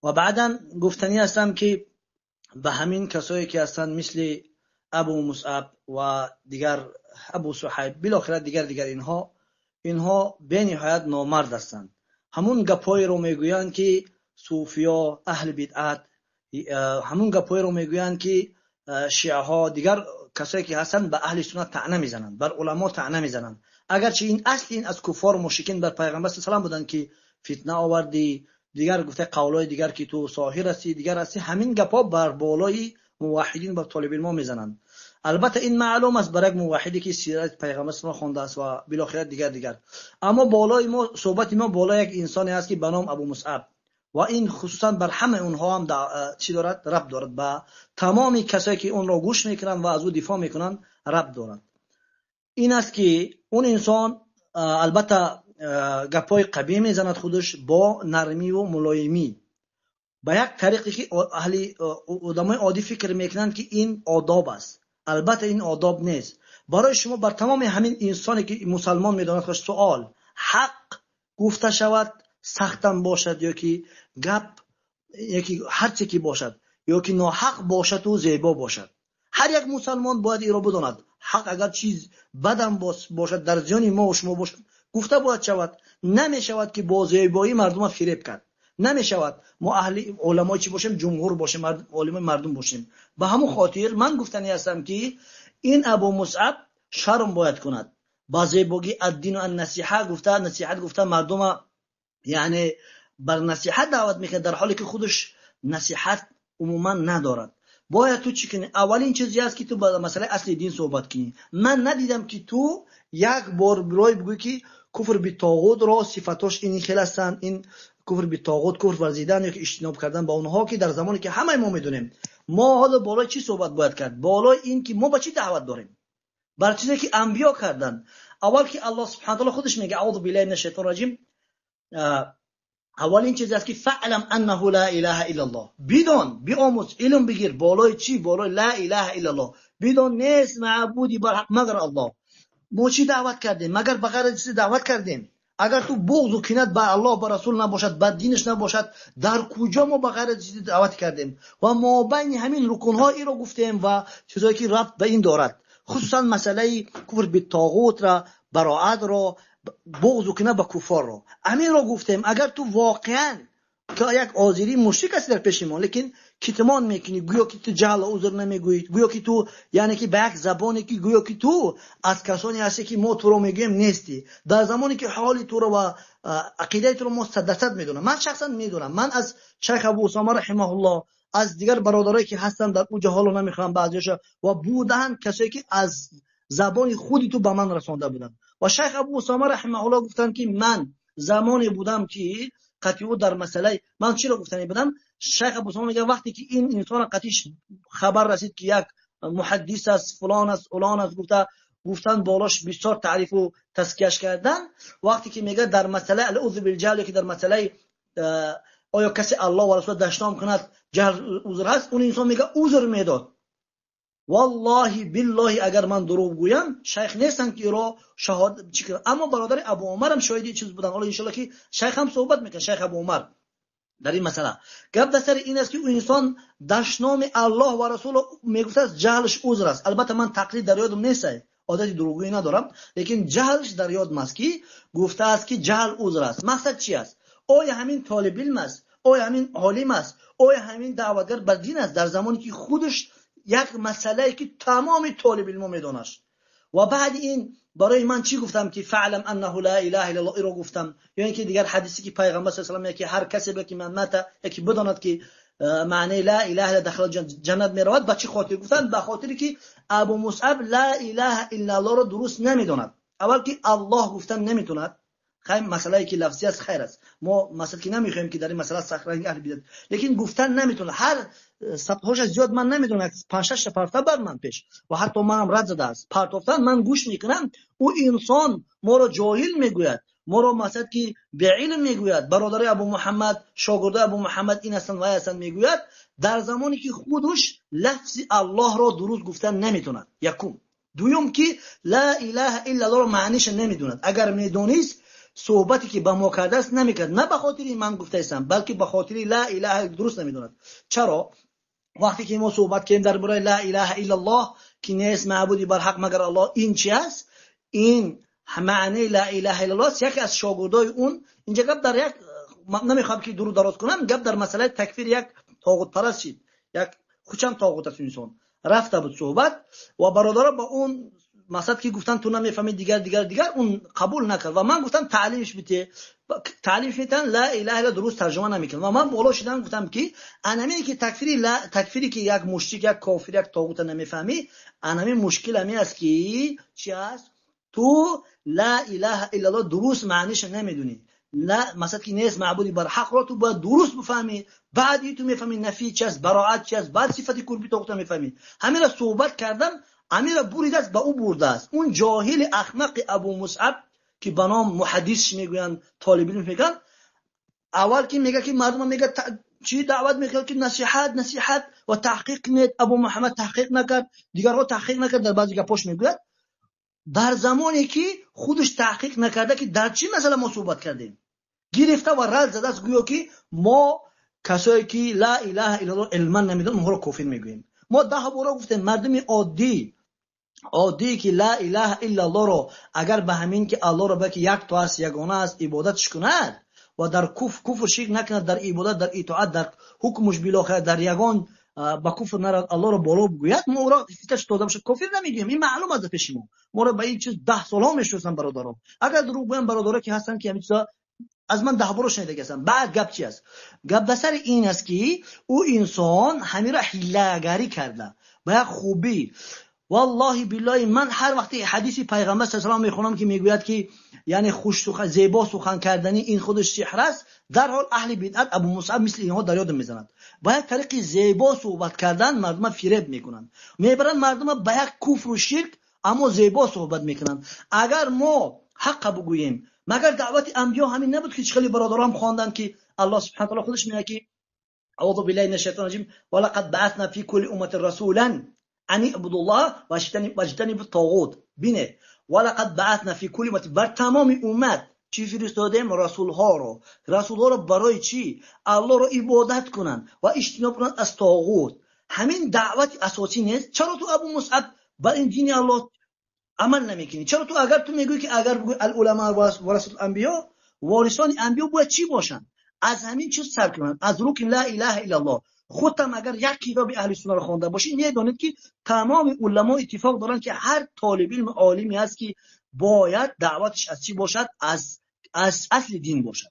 Ва баъдан гуфтанӣ ҳастам, ки ба ҳамин касое ки ҳастанд, мисли Абу Мусъаб ва дигар Абу Суҳайб, билохира дигар инҳо бениҳоят номард ҳастанд. Ҳамун гапҳоеро мегӯянд, ки суфиё, аҳли бидъат, ҳамун гапҳоеро мегӯянд, ки шиаҳо, дигар касое ки ҳастанд, ба аҳли суннат таъна мезананд, бар уламо таъна мезананд. Агарчи ин асли ин аз куффор, мушрикин бар пайғамбар салам буданд, ки фитна овардӣ, дигар гуфта қавлҳои дигар, ки ту соҳир ҳастӣ, дигар ҳастӣ. Ҳамин гапҳо бар болои муваҳҳидин, бар толибилмо мезананд. Албатта ин маълум аст бар як муваҳҳиде, ки сирати пайғамбар салам хондааст ва билохира дигар. Аммо болои мо суҳбати мо болои як инсоне аст, ки ба ном Абу Мусъаб, ва ин хусусан бар ҳамаи онҳо ҳам чӣ дорад? Рабт дорад. Ба тамоми касое ки онро гӯш мекунанд ва аз ӯ дифоъ мекунанд, рабт дорад. Ин аст, ки он инсон албатта гапҳои қабиҳ мезанад, худаш бо нармиву мулоимӣ, ба як тариқе ки аҳли одамои оддӣ фикр мекунанд, ки ин одоб аст. Албатта ин одоб нест. Барои шумо бар тамоми ҳамин инсоне ки мусалмон медонад хуш суол: ҳақ гуфта шавад, сахтам бошад ё ки гап ёки ҳарче ки бошад, ё ки ноҳақ бошаду зебо бошад, ҳар як мусалмон бояд инро бидонад. Ҳақ агар чиз бадам бошад, дар зиёни мо шумо бошад, гуфта бояд шавад. Намешавад, ки бо зебоӣ мардумро фиреб кард, намешавад. Мо аҳли уламои чӣ бошем? Ҷумҳур бошем, олимои мардум бошем. Ба ҳамон хотир ман гуфтанӣ ҳастам, ки ин Абу Мусъаб шарм бояд кунад. Ба зебогӣ аддину ан-насиҳа гуфта, насиҳат гуфта, мардума яъне бар насиҳат даъват мекунад, дар ҳоле ки худаш насиҳат умуман надорад. Бояд ту чӣ кунӣ? Аввалин чизе аст, ки ту ба масъалаи асли дин суҳбат кунӣ. Ман надидам, ки ту як бор бирой бигӯӣ, ки куфр битоғутро сифатош ин хел ҳастанд, ин куфр битоғут, куфр варзидан ё ки иҷтиноб кардан ба онҳо, ки дар замоне ки ҳамаи мо медонем. Мо ҳоло болои чӣ суҳбат бояд кард? Болои ин ки мо ба чӣ даъват дорем? Бар чизе ки анбиё карданд. Аввал ки Аллоҳ субҳонаҳу ва таъоло худаш мегӯяд: аъузу биллаҳи минаш шайтонир раҷим. Аввалин чиз аст ки фаълам аннаҳу ла илаҳа иллаллоҳ. Бидон, биомӯз, илм бигир. Болои чӣ? Болои ла илаҳа иллаллоҳ. Бидон нест маъбуди барҳақ магар Аллоҳ. Мо чӣ даъват кардем? Магар ба ғайр аз чизе даъват кардем? Агар ту буғзу кинат ба Аллоҳ, ба Расул набошад, ба динаш набошад, дар куҷо мо ба ғайр аз чизе даъват кардем? Ва мобайни ҳамин рукунҳо иро гуфтем ва чизҳое ки рабт ба ин дорад, хусусан масъалаи куфр битоғутро, бароатро, буғзу кина ба куффорро, ҳаминро гуфтем. Агар ту воқеан як озирӣ мушрик ҳастӣ дар пеши мо, лекин китмон мекунӣ, гӯё ки ту ҷаҳл узр намегӯӣ, гӯё ки ту, яъне ки ба як забоне ки гӯё ки ту аз касоне ҳастӣ ки мо туро мегӯем нестӣ, дар замоне ки ҳоли туро ва ақидаи туро мо 100% медонам. Ман шахсан медонам, ман аз шайх Абу Усома раҳимаҳуллоҳ, аз дигар бародарое ки ҳастанд дар он ҷо, ҳоло намехоҳам баъзеҳоша, ва буданд касое ки аз забони худи ту ба ман расонда буданд. Ва шайх Абу Усома раҳимаҳуллоҳ гуфтанд ки ман замоне будам ки қатъи ӯ дар масъалаи ман чиро гуфтанӣ будам? Шайх Абу Усома мегӯяд вақте ки ин инсон қатъиш хабар расид ки як муҳаддис аст, фалон аст, улон аст, гуфтан болош бисёр таърифу тазкияш кардан, вақте ки мегӯяд дар масъалаи алъузр билҷаҳл, ки дар масъалаи оё касе Аллоҳ ва Расул дашном кунад ҷаҳл узр ҳаст, он инсон мегӯяд узр медод. Валлоҳи биллоҳи агар ман дурӯғ гӯям, шайх нестанд ки иро шаҳодат чӣ кунад. Аммо бародари Абу Умар ҳам шоҳиди чиз буданд. Ҳоло иншоаллоҳ ки шайх ҳам суҳбат мекунад, шайх Абу Умар дар ин масъала. Гап дар сари ин аст ки ӯ инсон дашноми Аллоҳ ва Расул мегуфтааст ҷаҳлш узр аст. Албатта ман тақлид дар ёдам нест, одати дурӯғгӯӣ надорам, лекин ҷаҳлш дар ёдам аст ки гуфтааст ки ҷаҳл узр аст. Мақсад чи аст? Оё ҳамин толиб илм аст? Оё ҳамин олим аст? Оё ҳамин даъватгар ба дин аст? Дар замоне ки худаш як масъалае ки тамоми толиб илмо медонаш. Ва баъди ин барои ман чӣ гуфтам ки фаълам аннаҳу ла илаҳа иллаллоҳ иро гуфтам, ё ин ки дигар ҳадисе ки пайғамбар саллаллоҳу алайҳи васаллам мегӯяд ки ҳар касе ки ман мата, яке бидонад ки маънии ла илаҳа илла дахла ҷаннат меравад. Ба чӣ хотир гуфтам? Ба хотире ки Абу Мусъаб ла илаҳа иллаллоҳро дуруст намедонад. Аввал ки Аллоҳ гуфтан наметонад. Хайр, масъалае ки лафзӣ аст хайр аст, мо масъала ки намехоҳем ки дар ин масъала сахтранги аҳли бидат, лекин гуфтан наметонад. Ҳар сабтҳоша зиёд ман намедонам, 5-6 та партофта бар ман пеш ва ҳатто манам рад задааст. Партофтан ман гӯш мекунам, ӯ инсон моро ҷоҳил мегӯяд, моро масъала ки беилм мегӯяд, бародари Абу Муҳаммад, шогирдои Абу Муҳаммад ин ҳастанд вай ҳастанд мегӯяд, дар замоне ки худаш лафзи Аллоҳро дуруст гуфтан наметонад. Якум. Дуюм ки ла илаҳа иллаллоҳро маъниша намедонад. Агар медонист суҳбате ки ба мо кардааст намекард. На ба хотири ман гуфтаистам, балки ба хотири ла илаҳа дуруст намедонад. Чаро? Вақте ки мо суҳбат кардем дар бораи ла илаҳа иллаллоҳ, ки нест маъбуди барҳақ магар Аллоҳ, ин чи аст? Ин маънии ла илаҳа иллаллоҳ аст. Яке аз шогирдои он, инҷа гап дар як, намехоҳам ки дуру дароз кунам, гап дар масъалаи такфир як тоғутпараст шид, як хучам тоғут аст инсон. Рафта буд суҳбат ва бародаро ба он мақсад ки гуфтан ту намефаҳмӣ, дигар, дигар, дигар, он қабул накард. Ва ман гуфтам таълимш бите, таълимш метан ла илаҳа илла дуруст тарҷума намекунад. Ва ман боло шидам гуфтам ки анаме ки такфири ла, такфири ки як мушрик, як кофир, як тоғута намефаҳмӣ, анаме мушкил ҳаме аст ки чи аст? Ту ла илаҳа иллаллоҳ дуруст маъниша намедонӣ. ла, масалан ки нест маъбуди барҳақро ту бояд дуруст бифаҳмӣ, баъд ту мефаҳмӣ нафи чи аст, бароат чи аст, баъд сифати курби тоғута мефаҳмӣ. Ҳаминро суҳбат кардам, амира буридааст, ба ӯ бурдааст. Он ҷоҳили ахмақи Абу Мусъаб ки ба ном муҳаддис мегӯянд, толибилм мегӯянд, аввал ки мегӯяд ки мардум мегӯяд чӣ даъват мекунад ки насиҳат, насиҳат ва таҳқиқ кунед. Абу Муҳаммад таҳқиқ накард, дигарҳо таҳқиқ накард, дар баъзе гапош мегӯяд. Дар замоне ки худаш таҳқиқ накарда ки дар чӣ масъала мо суҳбат кардем, гирифта ва рад задааст, гӯё ки мо касое ки ла илаҳа иллаллоҳ илман намедонем, онҳоро кофир мегӯем. Мо 10 бора гуфтем мардуми оддӣ, оддӣ ки ла илаҳа иллаллоҳро агар ба ҳамин ки Аллоҳро ба ки як то аст, ягона аст, ибодатш кунад ва дар куфр ширк накунад, дар ибодат, дар итоат, дар ҳукмуш билохира, дар ягон ба куфр нарад, Аллоҳро боло бигӯяд, мо ӯро фиташ дода бошад кофир намегӯем. Ин маълум аст пеши мо. Моро ба ин чиз 10 солҳо мешиносанд бародарон. Агар дурӯғ гӯям, бародаро ки ҳастанд ки ҳамин чизо аз ман 10 бор шунида ҳастанд. Баъд гап чи аст? Гап дар сари ин аст ки ӯ инсон ҳаминро ҳилагарӣ карда ба як хубӣ. Валлоҳи биллоҳи, ман ҳар вақте ҳадиси пайғамбар саллаллоҳу алайҳи васаллам мехонам, ки мегӯяд, ки яъне хуш сухан, зебо сухан кардани ин худаш сиҳр аст, дар ҳол аҳли бидъат Абу Мусъаб мисли инҳо дар ёдам мезанад. Ба як тариқи зебо суҳбат кардан мардума фиреб мекунанд, мебаранд мардума ба як куфру ширк, аммо зебо суҳбат мекунанд. Агар мо ҳаққа бигӯем, магар даъвати анбиё ҳамин набуд, ки хеле бародарам хонданд, ки Аллоҳ субҳанаҳу ва таъоло худаш мегӯяд, ки аъузу биллаҳи минаш шайтонир раҷим, ва лақад баъасна фи кулли умматин расулан ан иъбудуллоҳ ваҷтанибут тоғут. Бинед, ва лақад баъасна фи кулли умматин, бар тамоми уммат чӣ фиристодем? Расулҳоро. Расулҳоро барои чӣ? Аллоҳро ибодат кунанд ва иҷтиноб кунанд аз тоғут. Ҳамин даъвати асосӣ нест. Чаро ту Абу Мусъаб бар ин дини Аллоҳ амал намекунӣ? Чаро ту агар ту мегӯӣ, ки агар бигӯӣ ал-уламо варасатул анбиё, ворисони анбиё бояд чӣ бошанд? Аз ҳамин чиз сар кунанд, аз рукни ла илаҳа иллаллоҳ. Худтам агар як китоби аҳли суннаро хонда бошӣ, медонед, ки тамоми уламо иттифоқ доранд, ки ҳар толиби илм олиме ҳаст, ки бояд даъваташ аз чӣ бошад? Аз асли дин бошад,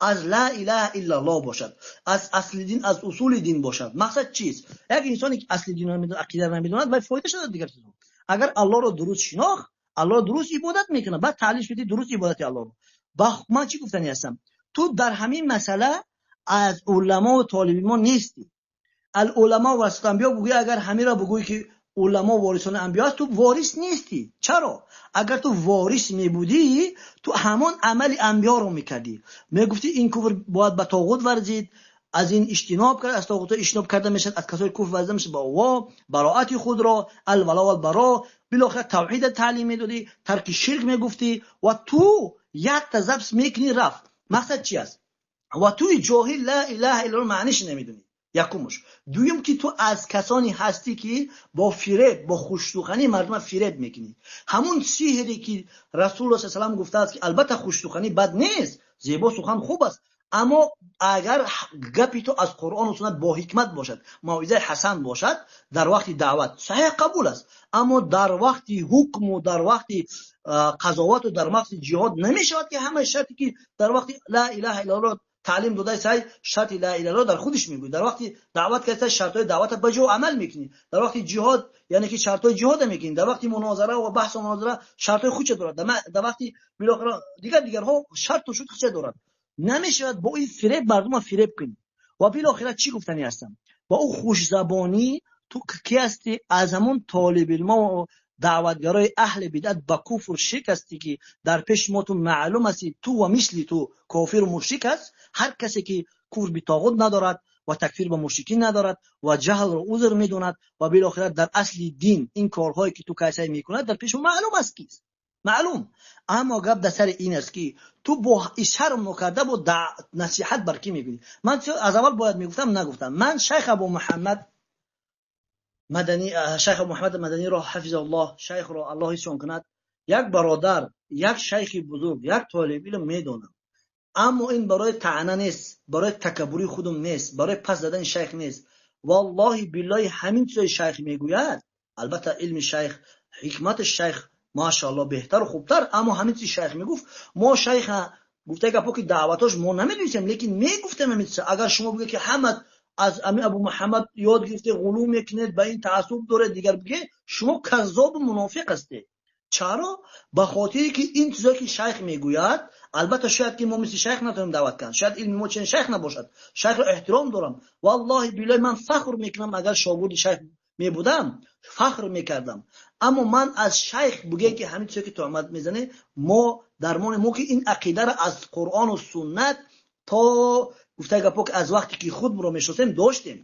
аз ла илаҳа иллаллоҳ бошад, аз асли дин, аз усули дин бошад. Мақсад чист? Як инсоне ки асли динро намедонад, ақидаро намедонад, вай фоидааш надорад дигар чизҳо. Агар Аллоҳро дуруст шинохт, Аллоҳро дуруст ибодат мекунад, баъд таълим медиҳӣ дуруст ибодати Аллоҳро. Ман чӣ гуфтанӣ ҳастам? Ту дар ҳамин масъала аз уламо ва толиби мо нестӣ. Ал-уламо варасатул анбиё бигӯӣ, агар ҳаминро бигӯӣ, ки уламо ворисони анбиё аст, ту ворис нестӣ. Чаро? Агар ту ворис мебудӣ, ту ҳамон амали анбиёро мекардӣ. Мегуфтӣ ин куфр бояд ба тоғут варзид, аз ин иҷтиноб кард, аз тоғутҳо иҷтиноб карда мешавад, аз касои куфр варзида мешавад ба Аллоҳ, бароати худро, алвало валбаро, билохира тавҳида таълим медодӣ, тарки ширк мегуфтӣ ва ту якта забс мекунӣ, рафт. Мақсад чи аст? Ва туи ҷоҳил ла илаҳа иллаллоҳ маъниш намедонӣ. Якумуш. Дуюм, ки ту аз касоне ҳастӣ, ки бо фиреб, бо хушсуханӣ мардума фиреб мекунӣ. Ҳамун сиҳре ки Расулуллоҳ саллаллоҳу алайҳи васаллам гуфтааст, ки албатта хушсуханӣ бад нест, зебо сухан хуб аст, аммо агар гапи ту аз Қуръону суннат бо ҳикмат бошад, мавъизаи ҳасан бошад, дар вақти даъват саҳеҳ қабул аст, аммо дар вақти ҳукму дар вақти қазовату дар вақти ҷиҳод намешавад, ки ҳамаи шарте ки дар вақти ла илаҳа иллаллоҳ таълим додаи сай, шарти ла илаҳа иллаллоҳ дар худаш мегӯяд. Дар вақти даъват карда шартҳои даъватро ба ҷо амал мекунӣ, дар вақти ҷиҳод яъне ки шартҳои ҷиҳодро мекунӣ, дар вақти мунозара ва баҳсу мунозара шартҳои худша дорад, дар вақти билохира дигар дигарҳо шарту шурт худша дорад. Намешавад бо ин фиреб мардумро фиреб кунӣ. Ва билохира чӣ гуфтанӣ ҳастам? Бо ӯ хушзабонӣ ту кӣ ҳастӣ? Аз ҳамон толибилмо ва даъватгарои аҳли бидъат ба куфр ширк ҳастӣ, ки дар пеши мо ту маълум ҳастӣ, ту ва мисли ту кофиру мушрик аст. Ҳар касе ки куфр би тоғут надорад ва такфир ба мушрикин надорад ва ҷаҳлро узр медонад ва билохира дар асли дин ин корҳое ки ту кайсай мекунад дар пеши мо маълум аст кист. Маълум. Аммо гап дар сари ин аст, ки ту бо шарм нокарда бо насиҳат бар кӣ мегӯӣ? Ман аз аввал бояд мегуфтам, нагуфтам. Ман шайх Абу Муҳаммад Мадани, шайх Абу Муҳаммад Маданиро ҳафизаллоҳ, шайхро Аллоҳ ҳифзшон кунад, як бародар, як шайхи бузург, як толиби илм медонам. Аммо ин барои таъна нест, барои такаббури худум нест, барои пас задани шайх нест. Валлоҳи биллоҳи, ҳамин чизои шайх мегӯяд, албатта илми шайх, ҳикмати шайх машааллоҳ беҳтару хубтар, аммо ҳамин чизи шайх мегуфт, мо шайха гуфта гапо ки даъватош мо намедонистем, лекин мегуфтем ҳамин чиза. Агар шумо бигӯед, ки ҳама аз ами Абу Муҳаммад ёд гирифте, ғулув мекунед, ба ин таассуб доред, дигар бигӯед, шумо каззобу мунофиқ ҳастед. Чаро? Ба хотире ки ин чизое ки шайх мегӯяд, албатта шояд ки мо мисли шайх натавонем даъват кард, шояд илми мо чунин шайх набошад, шайхро эҳтиром дорам. Валлоҳи биллоҳи, ман фахр мекунам, агар шогирди шайх мебудам, фахр мекардам. Аммо ман аз шайх бигӯем, ки ҳамин чизе ки туҳмат мезанӣ, мо дармони мо ки ин ақидаро аз Қуръону суннат то гуфта гапо ки аз вақте ки худро мешиносем доштем.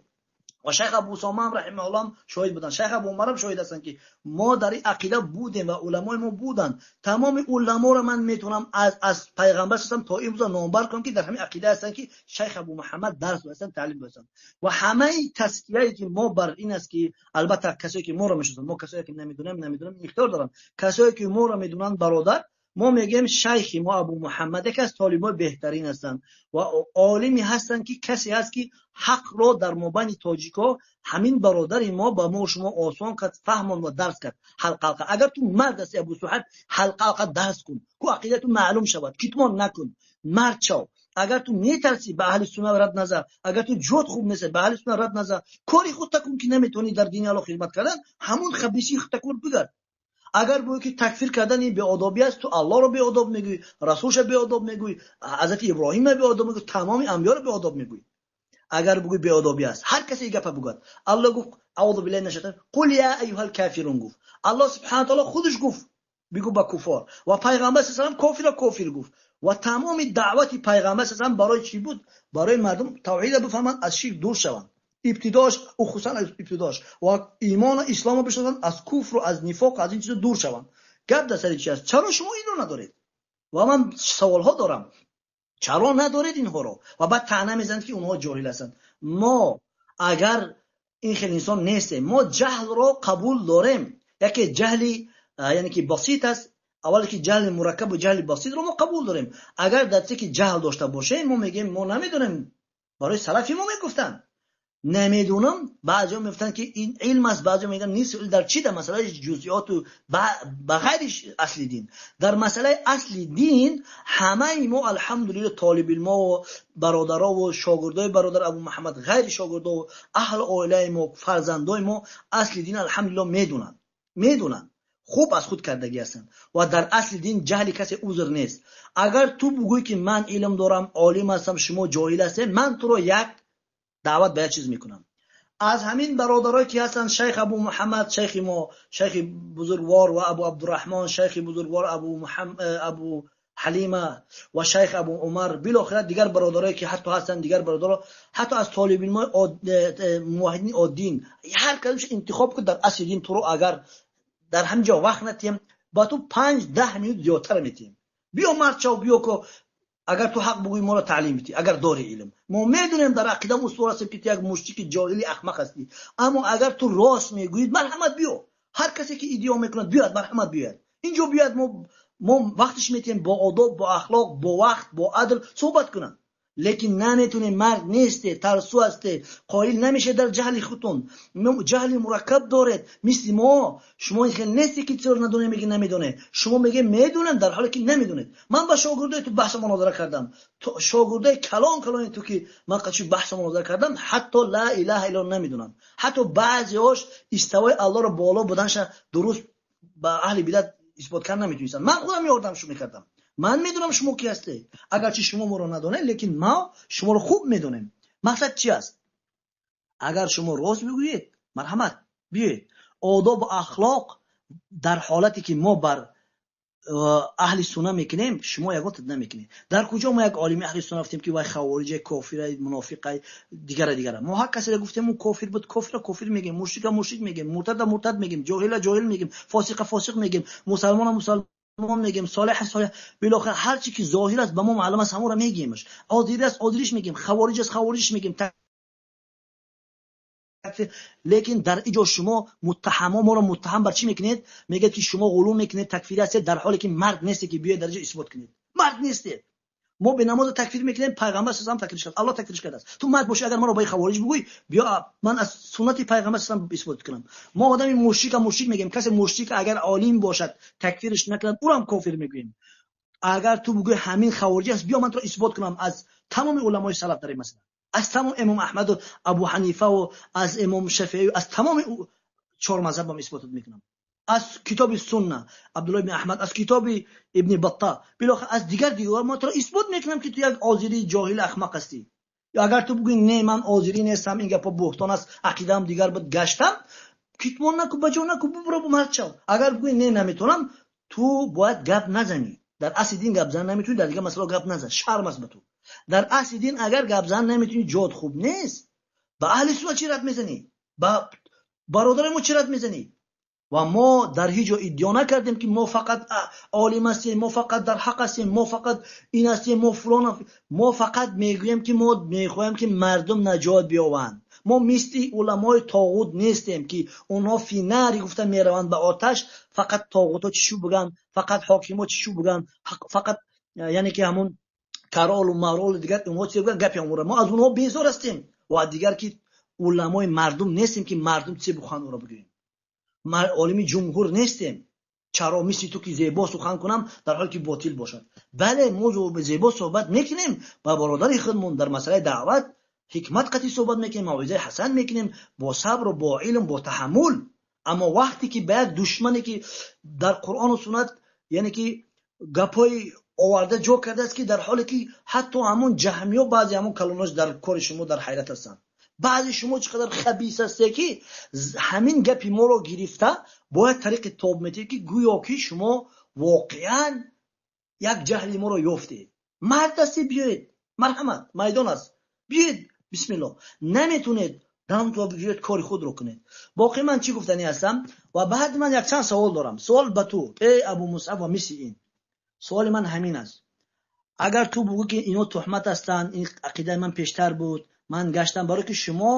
Ва шайх Абу Усома ҳам раҳимаҳуллоҳ ҳам шоҳид буданд, шайх Абу Умар ҳам шоҳид ҳастанд, ки мо дар ин ақида будем ва уламои мо буданд. Тамоми уламоро ман метавонам аз пайғамбар саллаллоҳу алайҳи васаллам то имрӯза номбар кунам, ки дар ҳамин ақида ҳастанд, ки шайх Абу Муҳаммад дарс додаанд, таълим додаанд. Ва ҳамаи тазкияе ки мо бар ин аст, ки албатта касое ки моро мешиносанд, мо касое ки намедонем, намедонем, ихтиёр доранд. Касое ки моро медонанд, бародар, мо мегӯем шайхи мо Абу Муҳаммад яке аз толибои беҳтарин ҳастанд ва олиме ҳастанд, ки касе ҳаст, ки ҳақро дар мобайни тоҷикҳо ҳамин бародари мо ба мо шумо осон кард, фаҳмон ва дарс кард. Ҳалқа ҳалқа. Агар ту мард ҳасти, Абу Суҳайб, ҳалқа ҳалқа дарс кун, ку ақидаи ту маълум шавад, китмон накун. Мард шав. Агар ту метарсӣ, ба аҳли суннат рад назар. Агар ту ҷод хуб нест, ба аҳли суннат рад назар. Кори худта кун, ки наметавонӣ дар дини Аллоҳ хидмат кардан, ҳамун хабиси худта кун, бигард. Агар бигӯӣ, ки такфир кардан ин беодобӣ аст, ту Аллоҳро беодоб мегӯӣ, Расулша беодоб мегӯӣ, Ҳазрати Иброҳимро беодоб мегӯӣ, тамоми анбиёро беодоб мегӯӣ. Агар бигӯӣ беодобӣ аст, ҳар касе ин гапа бигӯяд. Аллоҳ гуфт: аъузу биллаҳи минаш шайтон, қул я айюҳал кофирун гуфт. Аллоҳ субҳанаҳу ва таъоло худаш гуфт: бигӯ ба куффор. Ва Пайғамбар саллаллоҳу алайҳи васаллам кофирро кофир гуфт. Ва тамоми даъвати Пайғамбар саллаллоҳу алайҳи васаллам барои чӣ буд? Барои мардум тавҳидро бифаҳманд, аз ширк дур шаванд. Ибтидош, хусусан аз ибтидош. Ва имону исломро бишносанд, аз куфру аз нифоқ, аз ин чизо дур шаванд. Гап дар сари чи аст? Чаро шумо инро надоред? Ва ман саволҳо дорам. Чаро надоред инҳоро? Ва баъд таъна мезанед, ки онҳо ҷоҳил ҳастанд. Мо агар ин хел инсон нестем, мо ҷаҳлро қабул дорем. Яке ҷаҳли, яъне ки басит аст, аввале ки ҷаҳли мураккабу ҷаҳли баситро мо қабул дорем. Агар дар чизе ки ҷаҳл дошта бошем, мо мегӯем мо намедонем. Барои салафи мо мегуфтанд намедонам. Баъзеҳо мегуфтанд, ки ин илм аст, баъзеҳо мегӯянд нест. Дар чӣ? Дар масъалаи ҷузъиёту ба ғайри асли дин. Дар масъалаи асли дин ҳамаи мо, алҳамдулиллоҳ, толибилмову бародарову шогирдои бародар Абу Муҳаммад, ғайри шогирдову аҳли оилаи мо, фарзандои мо асли дин, алҳамдулиллоҳ, медонанд, медонанд, хуб аз худ кардагӣ ҳастанд. Ва дар асли дин ҷаҳли касе узр нест. Агар ту бигӯӣ, ки ман илм дорам, олим ҳастам, шумо ҷоҳил ҳастед, ман туро як даъват ба як чиз мекунам. Аз ҳамин бародарое ки ҳастанд, шайх Абу Муҳаммад, шайхи мо, шайхи бузургвор, ва Абу Абдурраҳмон, шайхи бузургвор, Абу Ҳалима ва шайх Абу Умар, билохира дигар бародарое ки ҳатто ҳастанд, дигар бародаро, ҳатто аз толибилмои муваҳҳидини оддин, ҳар кадомш интихоб кун. Дар асли дин туро агар дар ҳамин ҷо вақт натиҳем, ба ту 5-10 минут зиёдтар метиҳем. Биё, мард шав, биё, ко агар ту ҳақ бугӯӣ, моро таълим бидӣ. Агар дори илм, мо медонем, дар ақидам устувор ҳастем, ки ту як мушрики ҷоҳили аҳмақ ҳастӣ, аммо агар ту рост мегӯӣ, марҳамат, биё. Ҳар касе ки иддао мекунад, биёяд, марҳамат, биёяд инҷо, биёяд, мо вақтиш метиҳем, бо одоб, бо ахлоқ, бо вақт, бо адл суҳбат кунанд. Лекин наметонем, мард несте, тарсу ҳасте, қоил намешед дар ҷаҳли худтон, ҷаҳли мураккаб доред мисли мо. Шумо ин хел несте, ки чиро надонем, меги намедонед. Шумо меге медонам, дар ҳоле ки намедонед. Ман ба шогирдои ту баҳсу мунозара кардам, шогирдои калон калони ту ки ман қачи баҳсу мунозара кардам, ҳатто ла илаҳа илло намедонанд. Ҳатто баъзеҳош истивои Аллоҳро, боло буданша, дуруст ба аҳли бидат исбот карда наметонистанд. Ман худам ёрдамшо мекардам. Ман медонам, шумо ки ҳастед. Агарчи шумо моро надонед, лекин мо шуморо хуб медонем. Мақсад чи аст? Агар шумо рост бигӯед, марҳамат, биёед. Одобу ахлоқ дар ҳолате ки мо бар аҳли сунна мекунем, шумо ягон тад намекунед. Дар куҷо мо як олими аҳли сунна гуфтем, ки вай хавориҷа, кофира, мунофиқа, дигара, дигара? Мо ҳар касеро гуфтем, ӯ кофир буд, кофира кофир мегем, мушрика мушрик мегем, муртада муртад мегем, ҷоҳила ҷоҳил мегем, фосиқа фосиқ мегем, мусалмона мусалмон мегем, солеҳа солеҳ, билохира ҳар чи ки зоҳир аст, ба мо маълум аст, ҳамонро мегемаш. Одил аст, одилиш мегем, хавориҷ аст, хавориҷиш мегем. Лекин дар иҷо шумо муттаҳамо моро муттаҳам бар чӣ мекунед? Мегӯяд, ки шумо ғулум мекунед, такфирӣ ҳастед, дар ҳоле ки мард нестед, ки биёед дар иҷо исбот кунед. Мард нестед. Мо бенамоза такфир мекунем, Пайғамбар саллаллоҳу такфириш кард, Аллоҳ такфириш кардааст. Ту мард бошӣ, агар маро ба хавориҷ бигӯӣ, биё, ман аз суннати Пайғамбар саллаллоҳу исбот кунам. Мо одами мушрика мушрик мегӯем. Касе мушрик агар олим бошад, такфириш накунад, ӯрам кофир мегӯем. Агар ту бигӯӣ ҳамин хавориҷ аст, биё, ман туро исбот кунам аз тамоми уламои салаф дар ин масъала, аз тамом Имом Аҳмаду Абу Ҳанифаву аз Имом Шафиию, аз тамоми чор мазҳабам исботот мекунам, аз китоби сунна Абдулло ибни Аҳмад, аз китоби Ибни Батта, билохир аз дигар дигар ман туро исбот мекунам, ки ту як озирии ҷоҳили аҳмақ ҳастӣ. Ё агар ту бигӯӣ: не, ман озирӣ нестам, ин гапҳо буҳтон аст, ақидаам дигар буд, гаштам, китмон наку, ба ҷо наку, бубуро, мард шав. Агар бигӯӣ: не, наметавонам, ту бояд гап назанӣ. Дар асли дин гап зан наметавонӣ, дар дигар масъалаҳо гап назан, шарм аст ба ту. Дар асли дин агар гап зан наметавонӣ, ҷод хуб нест, ба аҳли сунна чӣ рад мезанӣ? Ба бародари мо чӣ рад мезанӣ? Ва мо дар ҳеҷ ҷо иддао накардем, ки мо фақат олим ҳастем, мо фақат дар ҳақ ҳастем, мо фақат ин ҳастем, мо фалон. Мо фақат мегӯем, ки мо мехоҳем, ки мардум наҷот биёбанд. Мо мисли уламои тоғут нестем, ки онҳо финари гуфта мераванд ба оташ. Фақат тоғутҳо чӣ шу бигӯянд, фақат ҳокимҳо чӣ шу бигӯянд, фақат яъне ки ҳамун каролу маролу дигар онҳо чӣ бигӯянд, гапи онро. Мо аз онҳо безор ҳастем ва дигар ки уламои мардум нестем, ки мардум чӣ бихоҳанд, онро бигӯем. Олими ҷумҳур нестем. Чаро мисли ту ки зебо сухан кунам, дар ҳоле ки ботил бошад? Бале, мо зебо суҳбат мекунем ба бародари худмон дар масъалаи даъват, ҳикмат қатъи суҳбат мекунем, мавъизаи ҳасан мекунем, бо сабру бо илм, бо таҳаммул. Аммо вақте ки ба як душмане ки дар Қуръону суннат, яъне ки гапҳои оварда ҷо кардааст, ки дар ҳоле ки ҳатто ҳамон ҷаҳмиё баъзе ҳамон каломҳош дар кори шумо дар ҳайрат ҳастанд. Баъзе шумо чӣ қадар хабис ҳасте, ки ҳамин гапи моро гирифта бояд тариқи тоб метиҳед, ки гӯё ки шумо воқеан як ҷаҳли моро ёфтед. Мард ҳастед, биёед, марҳамат, майдон аст, биёед, бисмиллоҳ. Наметунед, дамтро бигиред, кори худро кунед. Боқӣ ман чӣ гуфтанӣ ҳастам? Ва баъд ман якчанд савол дорам. Суол ба ту, эй Абу Мусъаб ва мисли ин. Суоли ман ҳамин аст. Агар ту бугӯ ки ино туҳмат ҳастанд, ин ақидаи ман пештар буд, ман гаштам, барои ки шумо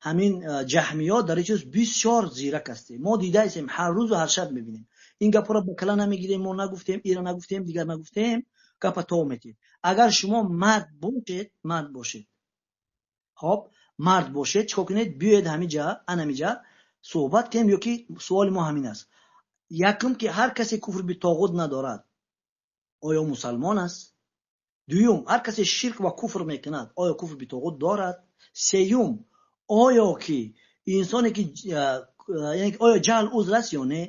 ҳамин ҷаҳмиёт дар ин чиз бисёр зирак ҳастед. Мо дидаистем, ҳар рӯзу ҳар шаб мебинем. Ин гапҳоро ба кала намегирем, мо нагуфтем, ира нагуфтем, дигар нагуфтем, гапа то метиҳед. Агар шумо мард бошед, мард бошед. Хоб, мард бошед, чикор кунед? Биёед ҳамиҷа, анамиҷа суҳбат кунем, ё ки суоли мо ҳамин аст. Якум ки ҳар касе куфр битоғут надорад, оё мусалмон аст? Дуюм, ҳар касе ширк ва куфр мекунад, оё куфр битоғут дорад? Сеюм, оё ки инсоне ки, яъне оё ҷаҳл узр аст ё не?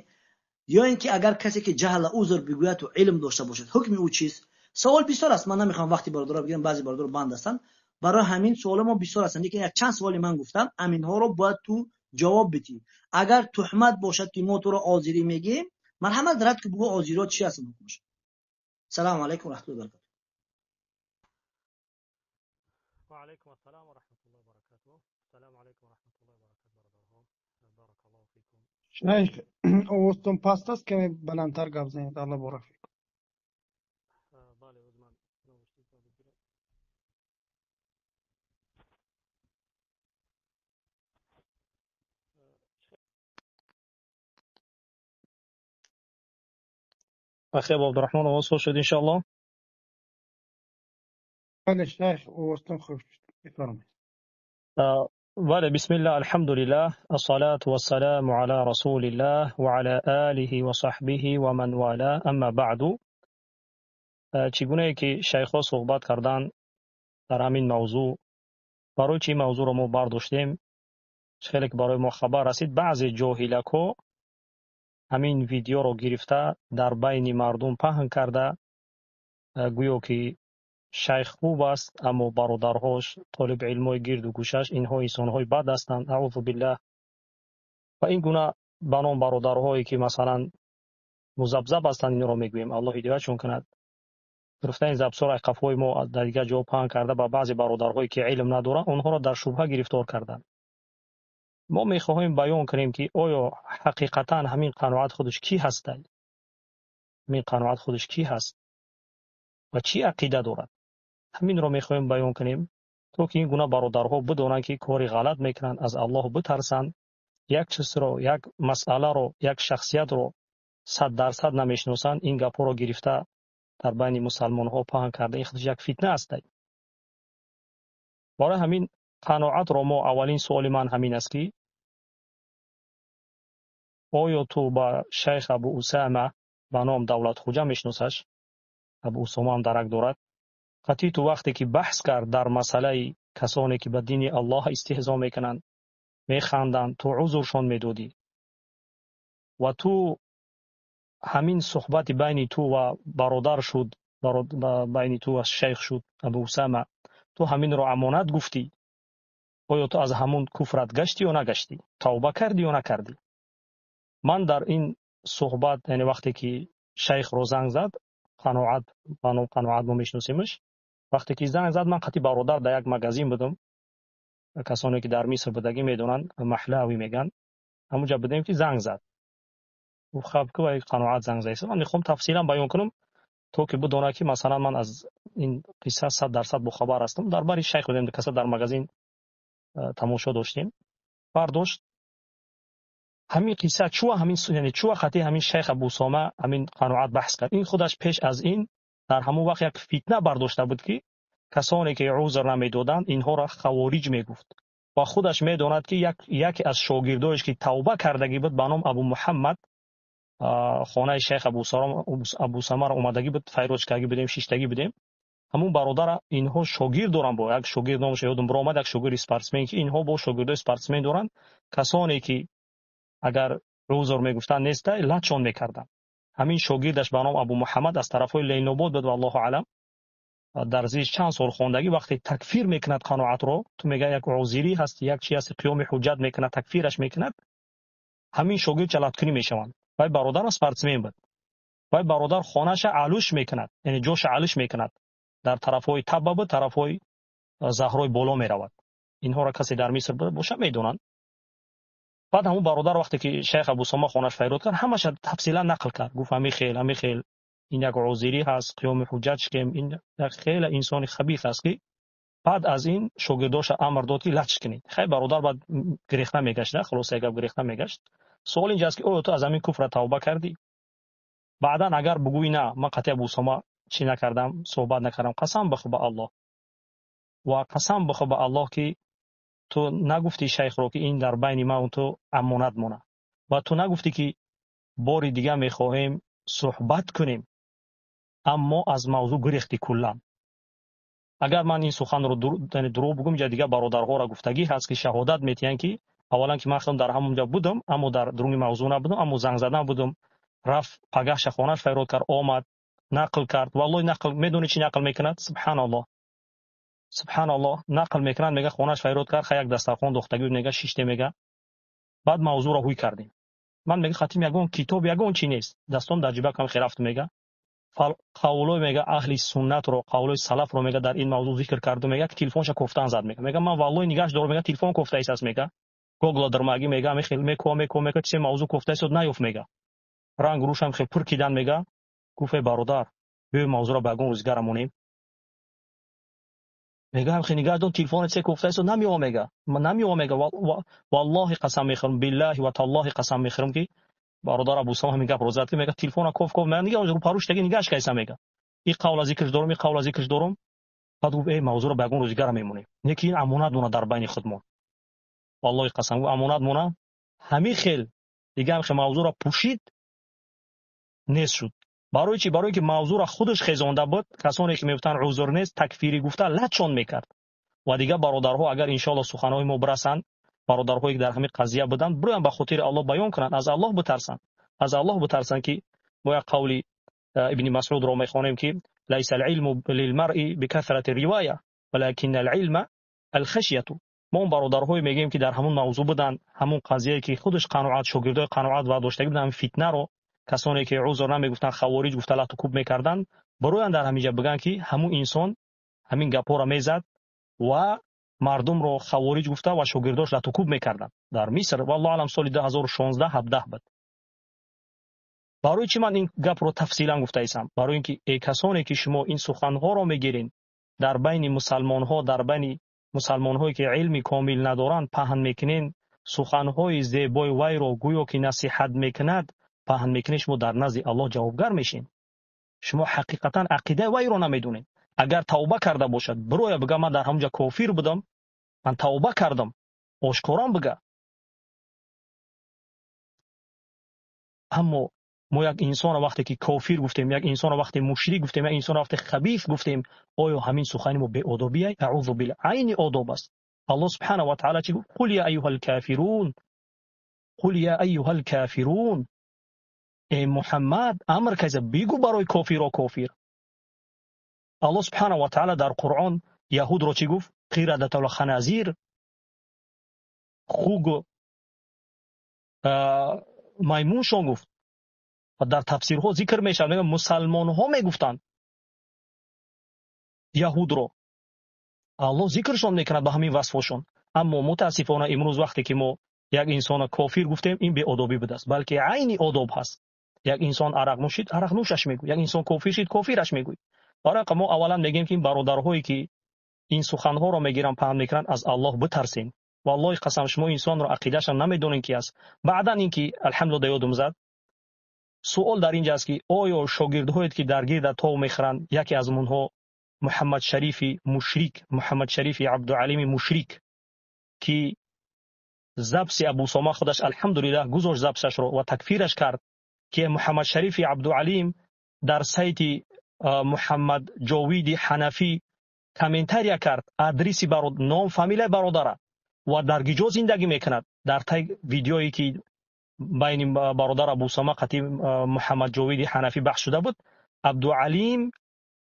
Ё ин ки агар касе ки ҷаҳла узр бигӯяд ва илм дошта бошад, ҳукми ӯ чист? Савол бисёр аст, ман намехоҳам вақти бародаро бигирам, баъзе бародаро банд ҳастанд. Барои ҳамин суоли мо бисёр ҳастанд, лекин як чанд суоли ман гуфтам, аминҳоро бояд ту ҷавоб бидиҳӣ. Агар туҳмат бошад ки мо туро озирӣ мегӯем, марҳамат рад ки бугӯ озириҳо чӣ ҳастанд ҳукмаш. Салому алайкум ва раҳматуллоҳи ва баракатуҳ. Ва алайкум ассалом ва раҳматуллоҳи ва баракатуҳ. Ассалому алайкум ва раҳматуллоҳи ва баракатуҳ, бародарҳо. Баракаллоҳу фикум. Шайх, овозтон паст аст, каме баландтар гап занед. Аллоҳ борак фикум. Бале, оз ман наушникро бигирам. Ахи Абу Абдурраҳмон, овоз хуш шуд иншоаллоҳ? Бале, шайх, овозтон хуш шуд. Бифармоед. Бале, бисмиллаҳ, алҳамдулиллаҳ, ассалату вассаламу ала расулиллаҳ ва ала олиҳи ва саҳбиҳи ва ман вала, амма баъду. Чӣ гунае ки шайхҳо суҳбат карданд дар ҳамин мавзӯъ, барои чӣ мавзӯъро мо бардоштем? Хеле ки барои мо хабар расид, баъзе ҷоҳилакҳо ҳамин видеоро гирифта дар байни мардум паҳн карда, гӯё ки шайх хуб аст, аммо бародарҳош, толибилмҳои гирду гӯшаш, инҳо инсонҳои бад ҳастанд, аъузу биллаҳ. Ва ин гуна ба ном бародарҳое ки масалан музабзаб ҳастанд, инро мегӯем, Аллоҳ ҳидоятшон кунад. Гирифтани забсор аз қафои мо дар дигар ҷо паҳн карда ба баъзе бародарҳое ки илм надоранд, онҳоро дар шубҳа гирифтор карданд. Мо мехоҳем баён кунем ки оё ҳақиқатан ҳамин қаноат худаш кӣ ҳастад? Ҳамин қаноат худаш кӣ ҳаст ва чӣ ақида дорад? Ҳаминро мехоҳем баён кунем то ки ин гуна бародарҳо бидонанд ки кори ғалат мекунанд, аз Аллоҳ битарсанд, як чизро, як масъаларо, як шахсиятро 100% намешиносанд, ин гапҳоро гирифта дар байни мусалмонҳо паҳн карда, ин худаш як фитна аст. Барои ҳамин қаноатро мо аввалин суоли ман ҳамин аст ки оё ту ба шайх Абу Усама ба ном Давлатхуҷа мешиносаш? Абу Усома ҳам дарак дорад. Қатъи ту вақте ки баҳс кард дар масъалаи касоне ки ба дини Аллоҳ истиҳзо мекунанд, механданд, ту узршон медодӣ ва ту ҳамин суҳбати байни ту ва бародар шуд, байни ту ва шайх шуд Абу Усама, ту ҳаминро амонат гуфтӣ. Оё ту аз ҳамун куфрат гаштӣ ё нагаштӣ? Тавба кардӣ ё накардӣ? Ман дар ин суҳбат, яъне вақте ки шайхро занг зад, қаноат, ба ном қаноат мо мешиносемаш, вақте ки занг зад, ман қатъи бародар дар як магазин будам. Касоне ки дар Миср будагӣ медонанд, маҳлавӣ мегӯянд. Ҳамунҷа будем ки занг зад. Гуфт хаб ку вай қаноат занг зад. Ман мехоҳам тафсилан баён кунам то ки бидонад ки масалан ман аз ин қисса 100% бохабар ҳастам. Дар бари шайх будем, каса дар магазин тамошо доштем. Бардошт ҳамин қисса чӯ ҳамин, яъне чӯ хати ҳамин шайх Абу Усома ҳамин қаноат баҳс кард. Ин худаш пеш аз ин дар ҳамон вақт як фитна бардошта буд ки касоне ки узр намедоданд, инҳоро хавориҷ мегуфт ва худаш медонад ки яке аз шогирдоеш ки тавба кардагӣ буд ба ном Абу Муҳаммад, Хонаи шайх Абусамаро омадагӣ буд, файродшкагӣ будем, шиштагӣ будем. Ҳамун бародара инҳо шогирд доранд, бо як шогирд номаш ёдам биромад, як шогирди спортсмен, ки инҳо бо шогирдои спортсмен доранд, касоне ки агар узр мегуфтанд неста, латшон мекарданд. Ҳамин шогирдаш ба ном Абу Муҳаммад аз тарафҳои Ленинобод буд, валлоҳу алам, дар зиш чанд сол хондагӣ. Вақте такфир мекунад қаноатро, ту мега як узирӣ ҳаст, як чи ҳаст, қиёми ҳуҷҷат мекунад, такфираш мекунад, ҳамин шогирд чалаткунӣ мешаванд. Вай бародарам спортсмен буд. Вай бародар хонаша алӯш мекунад, яъне ҷоша алӯш мекунад, дар тарафҳои Табба буд, тарафҳои Заҳрои боло меравад. Инҳоро касе дар Миср боша, медонанд. Баъд ҳамун бародар вақте ки шайх Абусома хонаш файрод кард, ҳамаша тафсилан нақл кард, гуфт: ҳамин хел, ҳамин хел, ин як узирӣ ҳаст, қиёми ҳуҷҷат шикем, ин як хеле инсони хабис аст, ки баъд аз ин шогирдоша амр дод, ки латш кунед. Хай, бародар баъд гирехта мегашт, хулоса гап, гирехта мегашт. Суол инҷаст, ки оё ту аз ҳамин куфра тавба кардӣ? Баъдан агар бугӯӣ: на, ман қатъи Абусома чӣ накардам, суҳбат накардам, қасам бихӯр ба Аллоҳ ва қасам бихӯр ба Аллоҳ, ки ту нагуфтӣ шайхро, ки ин дар байни ман ту амонат монад, ва ту нагуфтӣ, ки бори дига мехоҳем суҳбат кунем, аммо аз мавзӯъ гурехтӣ куллан. Агар ман ин суханро дурӯғ бугӯм, инҷа дигар бародарҳоро гуфтагӣ ҳаст, ки шаҳодат метиҳанд, ки аввалан ки ман худам дар ҳамон ҷо будам, аммо дар дуруни мавзӯъ набудам, аммо занг задан будам. Рафт, пагаҳша хонаш файрод кард, омад, нақл кард. Валлоҳи, нақл, медонӣ чӣ нақл мекунад? Субҳаналлоҳ, субҳаналлоҳ, нақл мекунад, мега хонаш файрод кард, ха, як дастархон дохтагӣ буд, мега шиште, мега баъд мавзӯъро ҳуй кардем. Ман, мега, хатим ягон китоб, ягон чи нест, дастом дар ҷибакам хе рафт, мега қавлои, мега, аҳли суннатро, қавлои салафро, мега, дар ин мавзӯъ зикр карду, мега телефонша кофтан зад, мега ман валлоҳи нигаш дорам, мега телефон кофтаисаст, мега гогла дармагӣ, мега мехел мекова, мекова, мега чизе мавзӯъ кофтаисод, наёфт, мега ранг рӯшам хел пур кидан, мега гуфт: эй бародар, биёй, мавзӯъро ба ягон рӯзгара монем. Мега хе нигоҳ дон, телефоне чизе кофтаисод, намеёва, мега намеёва, мега валлоҳи қасам мехӯрам, биллаҳи ва таллоҳи қасам мехӯрам, ки бародар Абусама ҳамин гапро зад, ки мега телефона коф коф, мега нигаҳ рӯпарӯш таги нигаҳш кайса, мега ин қавла зикрш дорум, ин қавла зикрш дорум. Баъд гуфт: эй, мавзӯъро ба ягон рӯзгара мемонем, не ки ин амонат мона дар байни худмон. Валлоҳи қасам, гуфт, амонат мона. Ҳамин хел дигар хел мавзӯъро пӯшид, нест шуд. Барои чӣ? Барои ки мавзӯъро худаш хезонда буд. Касоне ки мегуфтанд узр нест, такфирӣ гуфта латшон мекард. Ва дигар бародарҳо, агар иншоалло суханҳои мо бирасанд, бародарҳое ки дар ҳамин қазия буданд, бироянд, ба хотири Аллоҳ баён кунанд, аз Аллоҳ битарсанд, аз Аллоҳ битарсанд, ки мо як қавли Ибни Масъудро мехонем, ки ليس العلم للمرء بكثرة الرواية ولكن العلم الخشية. Мо он бародарҳое мегӯем, ки дар ҳамун мавзӯъ буданд, ҳамун қазияе ки худаш қаноат, шогирдои қаноат ва доштагӣ буданд, ҳамин фитнаро, касоне ки узр намегуфтанд, хавориҷ гуфта лату кӯб мекарданд, бироянд, дар ҳамин ҷа бигӯянд, ки ҳамун инсон ҳамин гапҳоро мезад ва мардумро хавориҷ гуфта ва шогирдош лату кӯб мекарданд дар Миср. Валлоҳу алам, соли 2016 17 буд. Барои чӣ ман ин гапро тафсилан гуфтаисам? Барои ин ки эй касоне ки шумо ин суханҳоро мегиред, дар байни мусалмонҳо, дар байни мусалмонҳое ки илми комил надоранд, паҳн мекунед суханҳои зебои вайро, гӯё ки насиҳат мекунад, паҳн мекунед, шумо дар назди Аллоҳ ҷавобгар мешед. Шумо ҳақиқатан ақидаи вайро намедонед. Агар тавба карда бошад, бироя бига: ман дар ҳамон ҷа кофир будам, ман тавба кардам, ошкорам бига. Аммо мо як инсонро вақте ки кофир гуфтем, як инсонро вақте мушрик гуфтем, як инсонро вақте хабис гуфтем, оё ҳамин сухани мо беодобия? Аъузу билла, айни одоб аст. Аллоҳ سبحانه وتعالى чӣ гуфт? قل يا أيها الكافرون، قل يا أيها الكافرون. Эй Муҳаммад, амр каза, бигӯ барои кофиро кофир. Аллоҳ سبحانه وتعالى дар Қуръон яҳудро чӣ гуфт? قردة وخنازير, хугу маймуншон гуфт. Ва дар тафсирҳо зикр мешавад, мегӯянд, мусалмонҳо мегуфтанд яҳудро. Аллоҳ зикршон мекунад ба ҳамин васфҳошон. Аммо мутаассифона имрӯз вақте ки мо як инсонро кофир гуфтем, ин беодобӣ будааст, балки айни одоб ҳаст. Як инсон арақ нӯшид, арақнӯшаш мегӯй, як инсон кофир шид, кофираш мегӯй. Барои мо аввалан мегӯем, ки ин бародарҳое ки ин суханҳоро мегиранд, паҳн мекунанд, аз Аллоҳ битарсен. Валлоҳи қасам, шумо инсонро ақидаашам намедонем ки аст. Баъдан ин ки алҳамдулилла да ёдум зад, суол дар инҷа аст, ки оё шогирдҳоед ки дар гирда тов мехӯранд, яке аз онҳо Муҳаммад Шарифи мушрик, Муҳаммад Шарифи Абдуалими мушрик, ки записи Абусома худаш алҳамдулиллаҳ гузошт записашро ва такфираш кард. ки Муҳаммад Шарифи Абдуалим дар сайти Муҳаммад Ҷовиди Ҳанафӣ комментария кард, адреси ном, фамилияи бародара ва дар гиҷо зиндагӣ мекунад. Дар тай видеое ки байни бародар Абусама қати Муҳаммад Ҷовиди Ҳанафӣ баҳс шуда буд, Абдуалим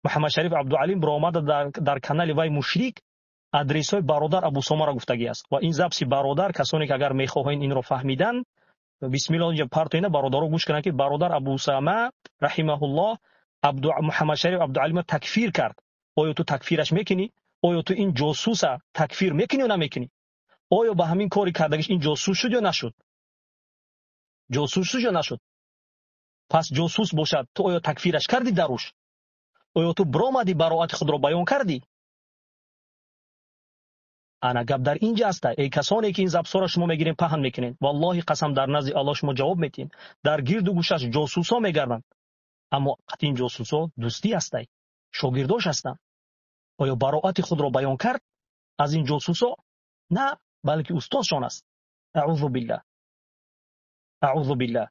Муҳаммад Шариф Абдуалим баромада дар канали вай мушрик адресҳои бародар Абусомаро гуфтагӣ аст. Ва ин записи бародар, касоне ки агар мехоҳанд инро фаҳмидан, бисмиллоҳ инҷа партоина бародаро гӯш кунанд ки бародар Абусама раҳимаҳуллоҳ Муҳаммад Шариф Абдуалимро такфир кард. Оё ту такфираш мекунӣ? Оё ту ин ҷосуса такфир мекунӣ ё намекунӣ? Оё ба ҳамин кори кардагиш ин ҷосус шуд ё нашуд? Ҷосус шуд ё нашуд? Пас ҷосус бошад, ту оё такфираш кардӣ даруш? Оё ту биромадӣ бароати худро баён кардӣ? Ана гап дар инҷа аста. Эй касоне ки ин записҳоро шумо мегирен, паҳн мекунед, валлоҳи қасам дар назди Аллоҳ шумо ҷавоб медиҳед. Дар гирду гӯшаш ҷосусҳо мегарданд, аммо қати ин ҷосусҳо дӯстӣ ҳастай, шогирдош ҳастанд. Оё бароати худро баён кард аз ин ҷосусҳо? На, балки устодшон аст. Аъузу биллаҳ, аъузу биллаҳ.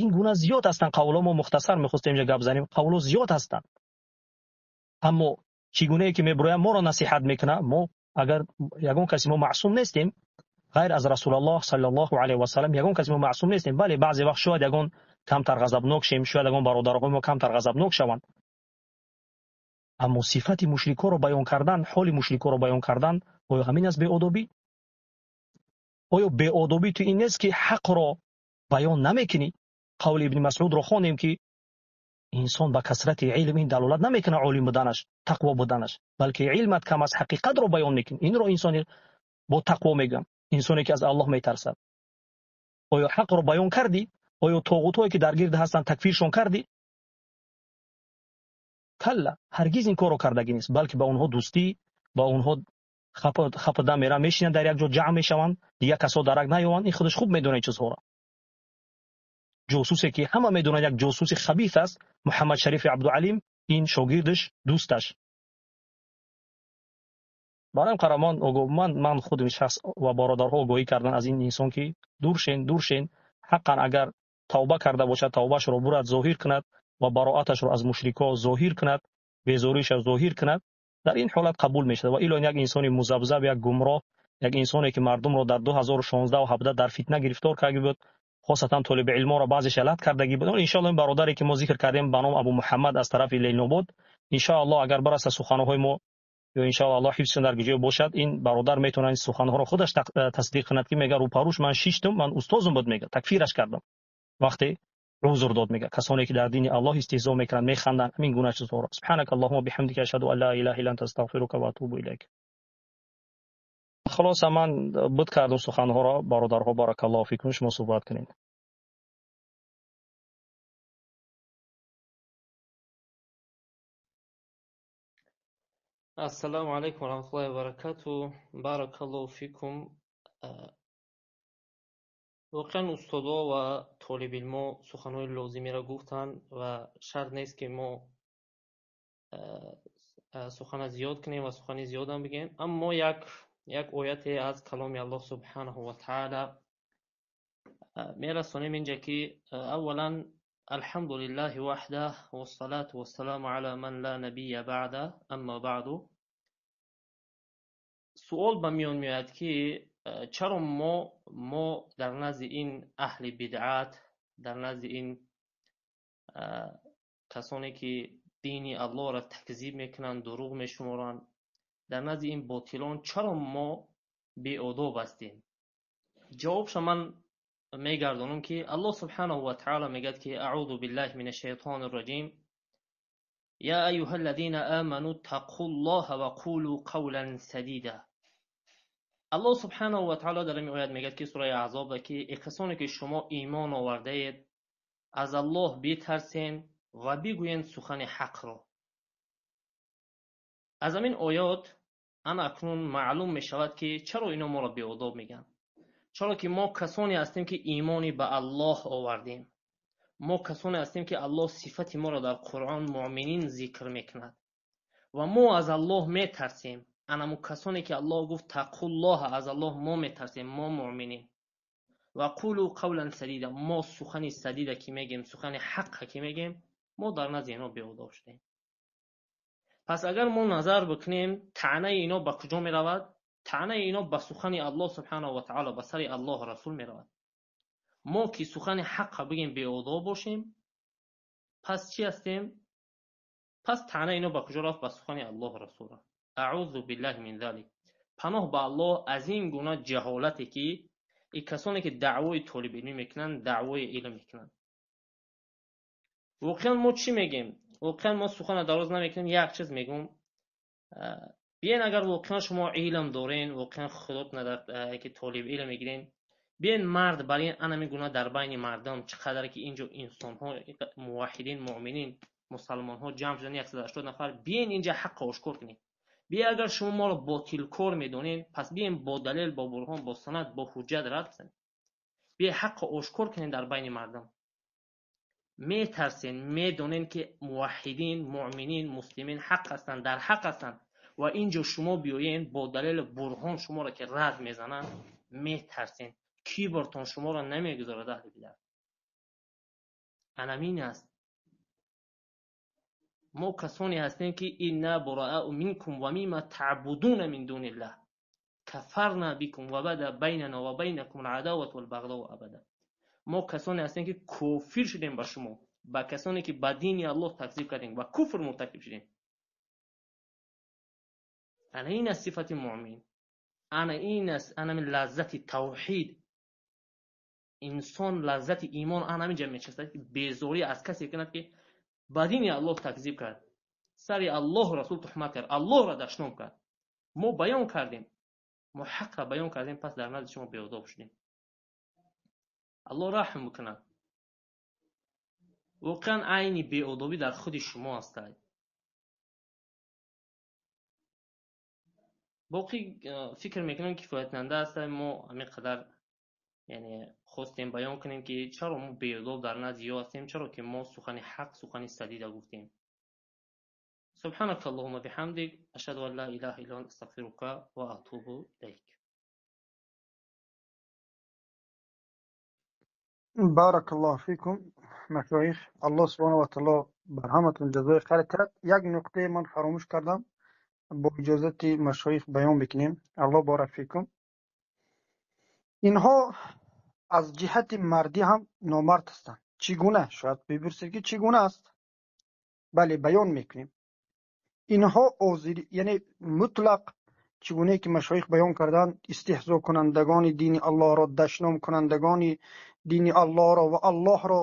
Ин гуна зиёд ҳастанд қавлҳо. Мо мухтасар мехостем инҷа гап занем, қавлҳо зиёд ҳастанд. Аммо чӣ гунае ки мебироям моро насиҳат мекунад, мо агар ягон каси мо маъсум нестем, ғайр аз Расулаллоҳ саллаллоҳу алайҳи васаллам ягон каси мо маъсум нестем. Бале, баъзе вақт шояд ягон камтар ғазабнок шем, шояд ягон бародарҳои мо камтар ғазабнок шаванд. Аммо сифати мушрикҳоро баён кардан, ҳоли мушрикҳоро баён кардан, оё ҳамин аст беодобӣ? Оё беодобӣ ту ин нест ки ҳақро баён намекунӣ? Қавли Ибни Масъудро хонем ки инсон ба касрати илм ин далолат намекунад олим буданаш, тақво буданаш, балки илмат кам аст, ҳақиқатро баён мекунӣ. Инро инсони бо тақво мегӯям, инсоне ки аз Аллоҳ метарсад. Оё ҳақро баён кардӣ? Оё тоғутҳое ки дар гирд ҳастанд такфиршон кардӣ? Калла, ҳаргиз ин корро кардагӣ нест, балки ба онҳо дӯстӣ, ба онҳо хапада мераванд, мешинанд дар як ҷо ҷамъ мешаванд, дигар касо дарак наёванд. Ин худаш хуб медонад ин чизҳоро. Ҷосусе ки ҳама медонанд як ҷосуси хабис аст, Муҳаммад Шарифи Абдуалим, ин шогирдаш, дӯсташ. Барои қаҳрамон ман худам шахс ва бародарҳо огоҳӣ кардан аз ин инсон ки дур шен, дур шен. Ҳаққан агар тавба карда бошад, тавбаашро бурад, зоҳир кунад ва бароаташро аз мушрикҳо зоҳир кунад, безориашро зоҳир кунад, дар ин ҳолат қабул мешавад. Ва ило як инсони музабзаб, як гумроҳ, як инсоне ки мардумро дар 2016 ва 17 дар фитна гирифтор карда буд, хосатан толиби илморо баъзе шалат кардагӣ буд. Иншоаллоҳ ин бародаре ки мо зикр кардем ба ном Абу Муҳаммад аз тарафи Ленинобод, иншоаллоҳ агар барасад суханҳои мо ё иншоаллоҳ Аллоҳ ҳифз кунад дар ҷое бошад, ин бародар метавонад ин суханҳоро худаш тасдиқ кунад ки мега рӯпарӯш ман шиштум, ман устозум буд, мега такфираш кардам вақте узр дод, мега касоне ки дар дини Аллоҳ истиҳзо мекунанд, механданд, ҳамин гуна чизҳоро. Субҳанака Аллоҳумма биҳамдика ашҳаду ан ла илаҳа илла анта астағфирука ва атубу илайк. Хулоса ман буд кардам суханҳоро, бародарҳо, баракаллоҳу фикум, шумо суҳбат кунед. Ассалому алайкум ва раҳматуллоҳи ва баракатуҳ. Баракаллоҳу фикум. Воқеан устодо ва толибилмо суханҳои лозимиро гуфтанд ва шарт нест ки мо сухана зиёд кунем ва сухани зиёдам бигӯем, аммо як ояте аз каломи Аллоҳ субҳанаҳу ва таъала мерасонем инҷа ки аввалан алҳамдулиллаҳи ваҳдаҳ вассалату вассаламу ала ман ла набийя баъда амма баъду. Суол ба миён меояд ки чаро мо дар назди ин аҳли бидъат, дар назди ин касоне ки дини Аллоҳро такзиб мекунанд, дурӯғ мешуморанд, дар назди ин ботилон чаро мо беодоб ҳастем? Ҷавобша ман мегардонам ки Аллоҳ субҳанаҳу ва таъала мегӯяд ки аъузу биллаҳи минаш шайтони раҷим я аюҳаллазина аману тақуллоҳа ва қулу қавлан садида. Аллоҳ субҳанаҳу ва таъала дар ин оят мегӯяд ки сураи Аҳзоб ки эй касоне ки шумо имон овардаед, аз Аллоҳ битарсен ва бигӯед сухани ҳақро. Аз ҳамин оёт ана акнун маълум мешавад ки чаро ино моро беодоб мегӯянд. Чаро ки мо касоне ҳастем ки имони ба Аллоҳ овардем. Мо касоне ҳастем ки Аллоҳ сифати моро дар Қуръон муъминин зикр мекунад ва мо аз Аллоҳ метарсем. Анамо касоне ки Аллоҳ гуфт тақуллоҳ, аз Аллоҳ мо метарсем, мо муъминин. Ва қулу қавлан садида, мо сухани садида ки мегем, сухани ҳаққа ки мегем, мо дар назди ино беодоб шудем. Пас агар мо назар бикунем, таънаи ино ба куҷо меравад? Таънаи ино ба сухани Аллоҳ субҳанаҳу ва таъоло, ба сари Аллоҳ расул меравад. Мо ки сухани ҳаққа бигем беодоб бошем, пас чӣ ҳастем? Пас таънаи ино ба куҷо рафт? Ба сухани Аллоҳ расул рафт. Аъузу биллаҳи мин залик. Паноҳ ба Аллоҳ аз ин гуна ҷаҳолате ки ин касоне ки даъвои толибилмӣ мекунанд, даъвои илм мекунанд. Воқеан мо чӣ мегем? Воқеан мо сухана дароз намекунем, як чиз мегӯм. Биён агар воқеан шумо илм дорен, воқеан худотона дар ки толиб илм мегирен, биён мард бар ин анами гуна дар байни мардум чӣ қадар ки инҷо инсонҳо, муваҳҳидин, муъминин, мусалмонҳо ҷамъ шудан 180 нафар, биён инҷа ҳаққа ошкор кунем. Биё агар шумо моро ботилкор медонед, пас биён бо далел, бо бурҳон, бо санад, бо ҳуҷҷат рад бизанед. Биё ҳаққа ошкор кунем дар байни мардум. Метарсен, медонен ки муваҳҳидин, муъминин, муслимин ҳақ ҳастанд, дар ҳақ ҳастанд ва инҷо шумо биёен бо далел бурҳон шуморо ки рад мезананд, метарсен. Кибртон шуморо намегузорад аҳли бидъат. Анамин аст. Мо касоне ҳастем ки инна бураау минкум ва мимма таъбудуна мин дуниллаҳ кафарна бикум ва бада байнана ва байнакум ал-адавату вал-бағзау абада. Мо касоне ҳастем ки кофир шудем ба шумо, ба касоне ки ба дини Аллоҳ такзиб кардем ва куфр муртакиб шудем. Ана ин аст сифати муъмин. Ана ин аст анами лаззати тавҳид. Инсон лаззати имон ана ҳамин ҷо мечаспад ки безорӣ аз касе кунад ки ба дини Аллоҳ такзиб кард, сари Аллоҳ расул туҳмат кард, Аллоҳро дашном кард. Мо баён кардем, мо ҳақро баён кардем, пас дар назди шумо беодоб шудем. Аллоҳ раҳм бикунад. Воқеан айни беодобӣ дар худи шумо аст. Боқӣ фикр мекунам кифоятнанда аст. Мо ҳамин қадар яъне хостем баён кунем ки чаро мо беодоб дар назди ё ҳастем, чаро ки мо сухани ҳақ, сухани садида гуфтем. Субҳанака Аллоҳумма биҳамдик, ашҳаду ан ла илаҳа илла анта, астағфирука ва атубу илайк. Баракаллоҳу фикум машоих. Аллоҳ субҳанаҳу ва таъоло бар ҳаматон ҷазои хайр диҳад. Як нуқтае ман фаромӯш кардам, бо иҷозати машоих баён бикунем. Аллоҳ борак фикум. Инҳо аз ҷиҳати мардӣ ҳам номард ҳастанд. Чӣ гуна? Шояд бипурсед ки чӣ гуна аст? Бале, баён мекунем. Инҳо яъне мутлақ чӣ гунае ки машоих баён карданд, истиҳзокунандагони дини Аллоҳро, дашномкунандагони дини Аллоҳро ва Аллоҳро,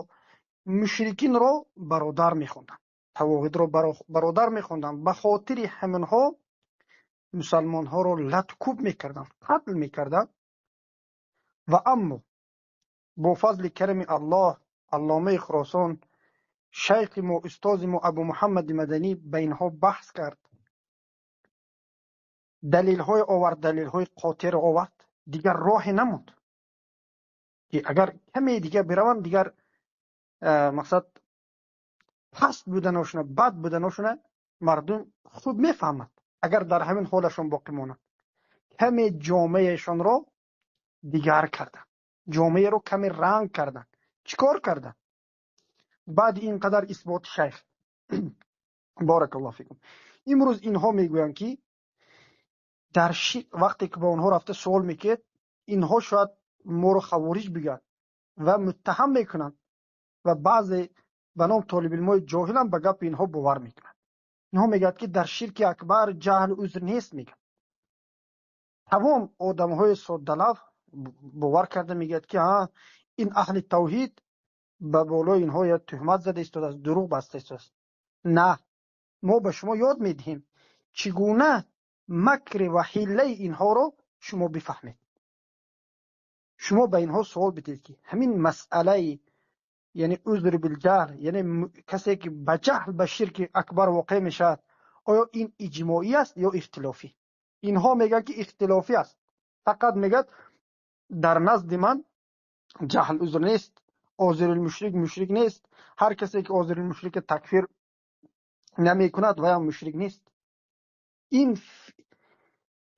мушрикинро бародар мехонданд, тавоғидро бародар мехонданд. Ба хотири ҳаминҳо мусалмонҳоро латкӯб мекарданд, қатл мекарданд. Ва аммо бо фазли карами Аллоҳ, Алломаи Хуросон, шайхи мо, устози мо Абу Муҳаммади Маданӣ ба инҳо баҳс кард, далелҳое овард, далелҳои қотеро овард. Дигар роҳе намонд ки агар каме дигар бираванд, дигар мақсад паст буданошона, бад буданошона мардум хуб мефаҳмад. Агар дар ҳамин ҳолашон боқӣ монанд, каме ҷомеашонро дигар карданд, ҷомеаро каме ранг карданд. Чӣ кор карданд? Баъди ин қадар исботи шайх баракаллоҳу фикум, имрӯз инҳо мегӯянд ки дар вақте ки ба онҳо рафта суол мекунед, инҳо шояд моро хавориҷ бигӯянд ва муттаҳам мекунанд ва баъзе ба ном толибилмои ҷоҳилам ба гапи инҳо бовар мекунанд. Инҳо мегӯянд ки дар ширки акбар ҷаҳл узр нест, мегӯянд. Тамом одамҳои соддалаф бовар карда мегӯяд ки ин аҳли тавҳид ба болои инҳо я туҳмат зада истодааст, дурӯғ баста истодааст. На, мо ба шумо ёд медиҳем чӣ гуна макри ва ҳиллаи инҳоро шумо бифаҳмед. Шумо ба инҳо суол бидиҳед ки ҳамин масъалаи яъне узр билҷаҳл, яъне касе ки ба ҷаҳл ба ширки акбар воқеъ мешавад, оё ин иҷмоӣ аст ё ихтилофӣ? Инҳо мегӯянд ки ихтилофӣ аст. Фақат мегӯяд дар назди ман ҷаҳл узр нест, озирулмушрик мушрик нест, ҳар касе ки озирулмушрика такфир намекунад ваям мушрик нест. Ин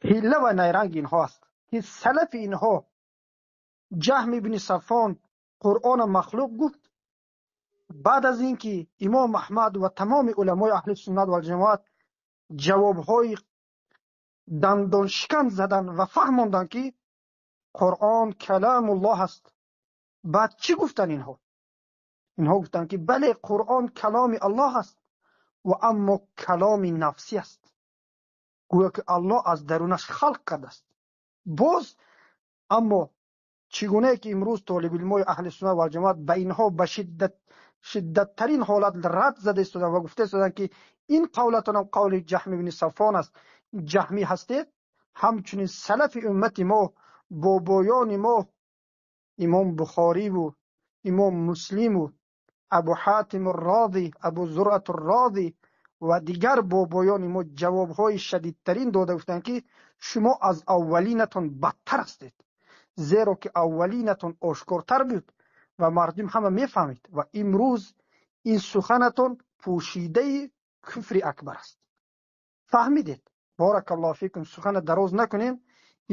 ҳилла ва найранги инҳо аст ки салафи инҳо Ҷаҳм ибни Сафвон Қуръона махлуқ гуфт, баъд аз ин ки имом Аҳмад ва тамоми уламои аҳли суннат валҷамоат ҷавобҳои дандоншикан заданд ва фаҳмонданд, ки Қуръон каломуллоҳ аст. Баъд чӣ гуфтанд инҳо? Инҳо гуфтанд, ки бале, Қуръон каломи Аллоҳ аст ва аммо каломи нафсӣ аст. Гӯё ки Аллоҳ аз дарунаш халқ кардааст. Боз аммо чӣ гунае ки имрӯз толибилмои аҳли суннат валҷамоат ба инҳо ба шиддаттарин ҳолат рад зада истоданд ва гуфта истоданд, ки ин қавлатонам қавли Ҷаҳм ибни Сафвон аст, ҷаҳмӣ ҳастед. Ҳамчунин салафи уммати мо, бобоёни мо, имом Бухориву имом Муслиму Абу Ҳатим Розӣ, Абу Зуръат Розӣ ва дигар бобоёни мо ҷавобҳои шадидтарин дода гуфтанд, ки шумо аз аввалинатон бадтар ҳастед, зеро ки аввалинатон ошкортар буд ва мардум ҳама мефаҳмид ва имрӯз ин суханатон пӯшидаи куфри акбар аст. Фаҳмидед? Баракаллоҳу фикум. Сухана дароз накунем.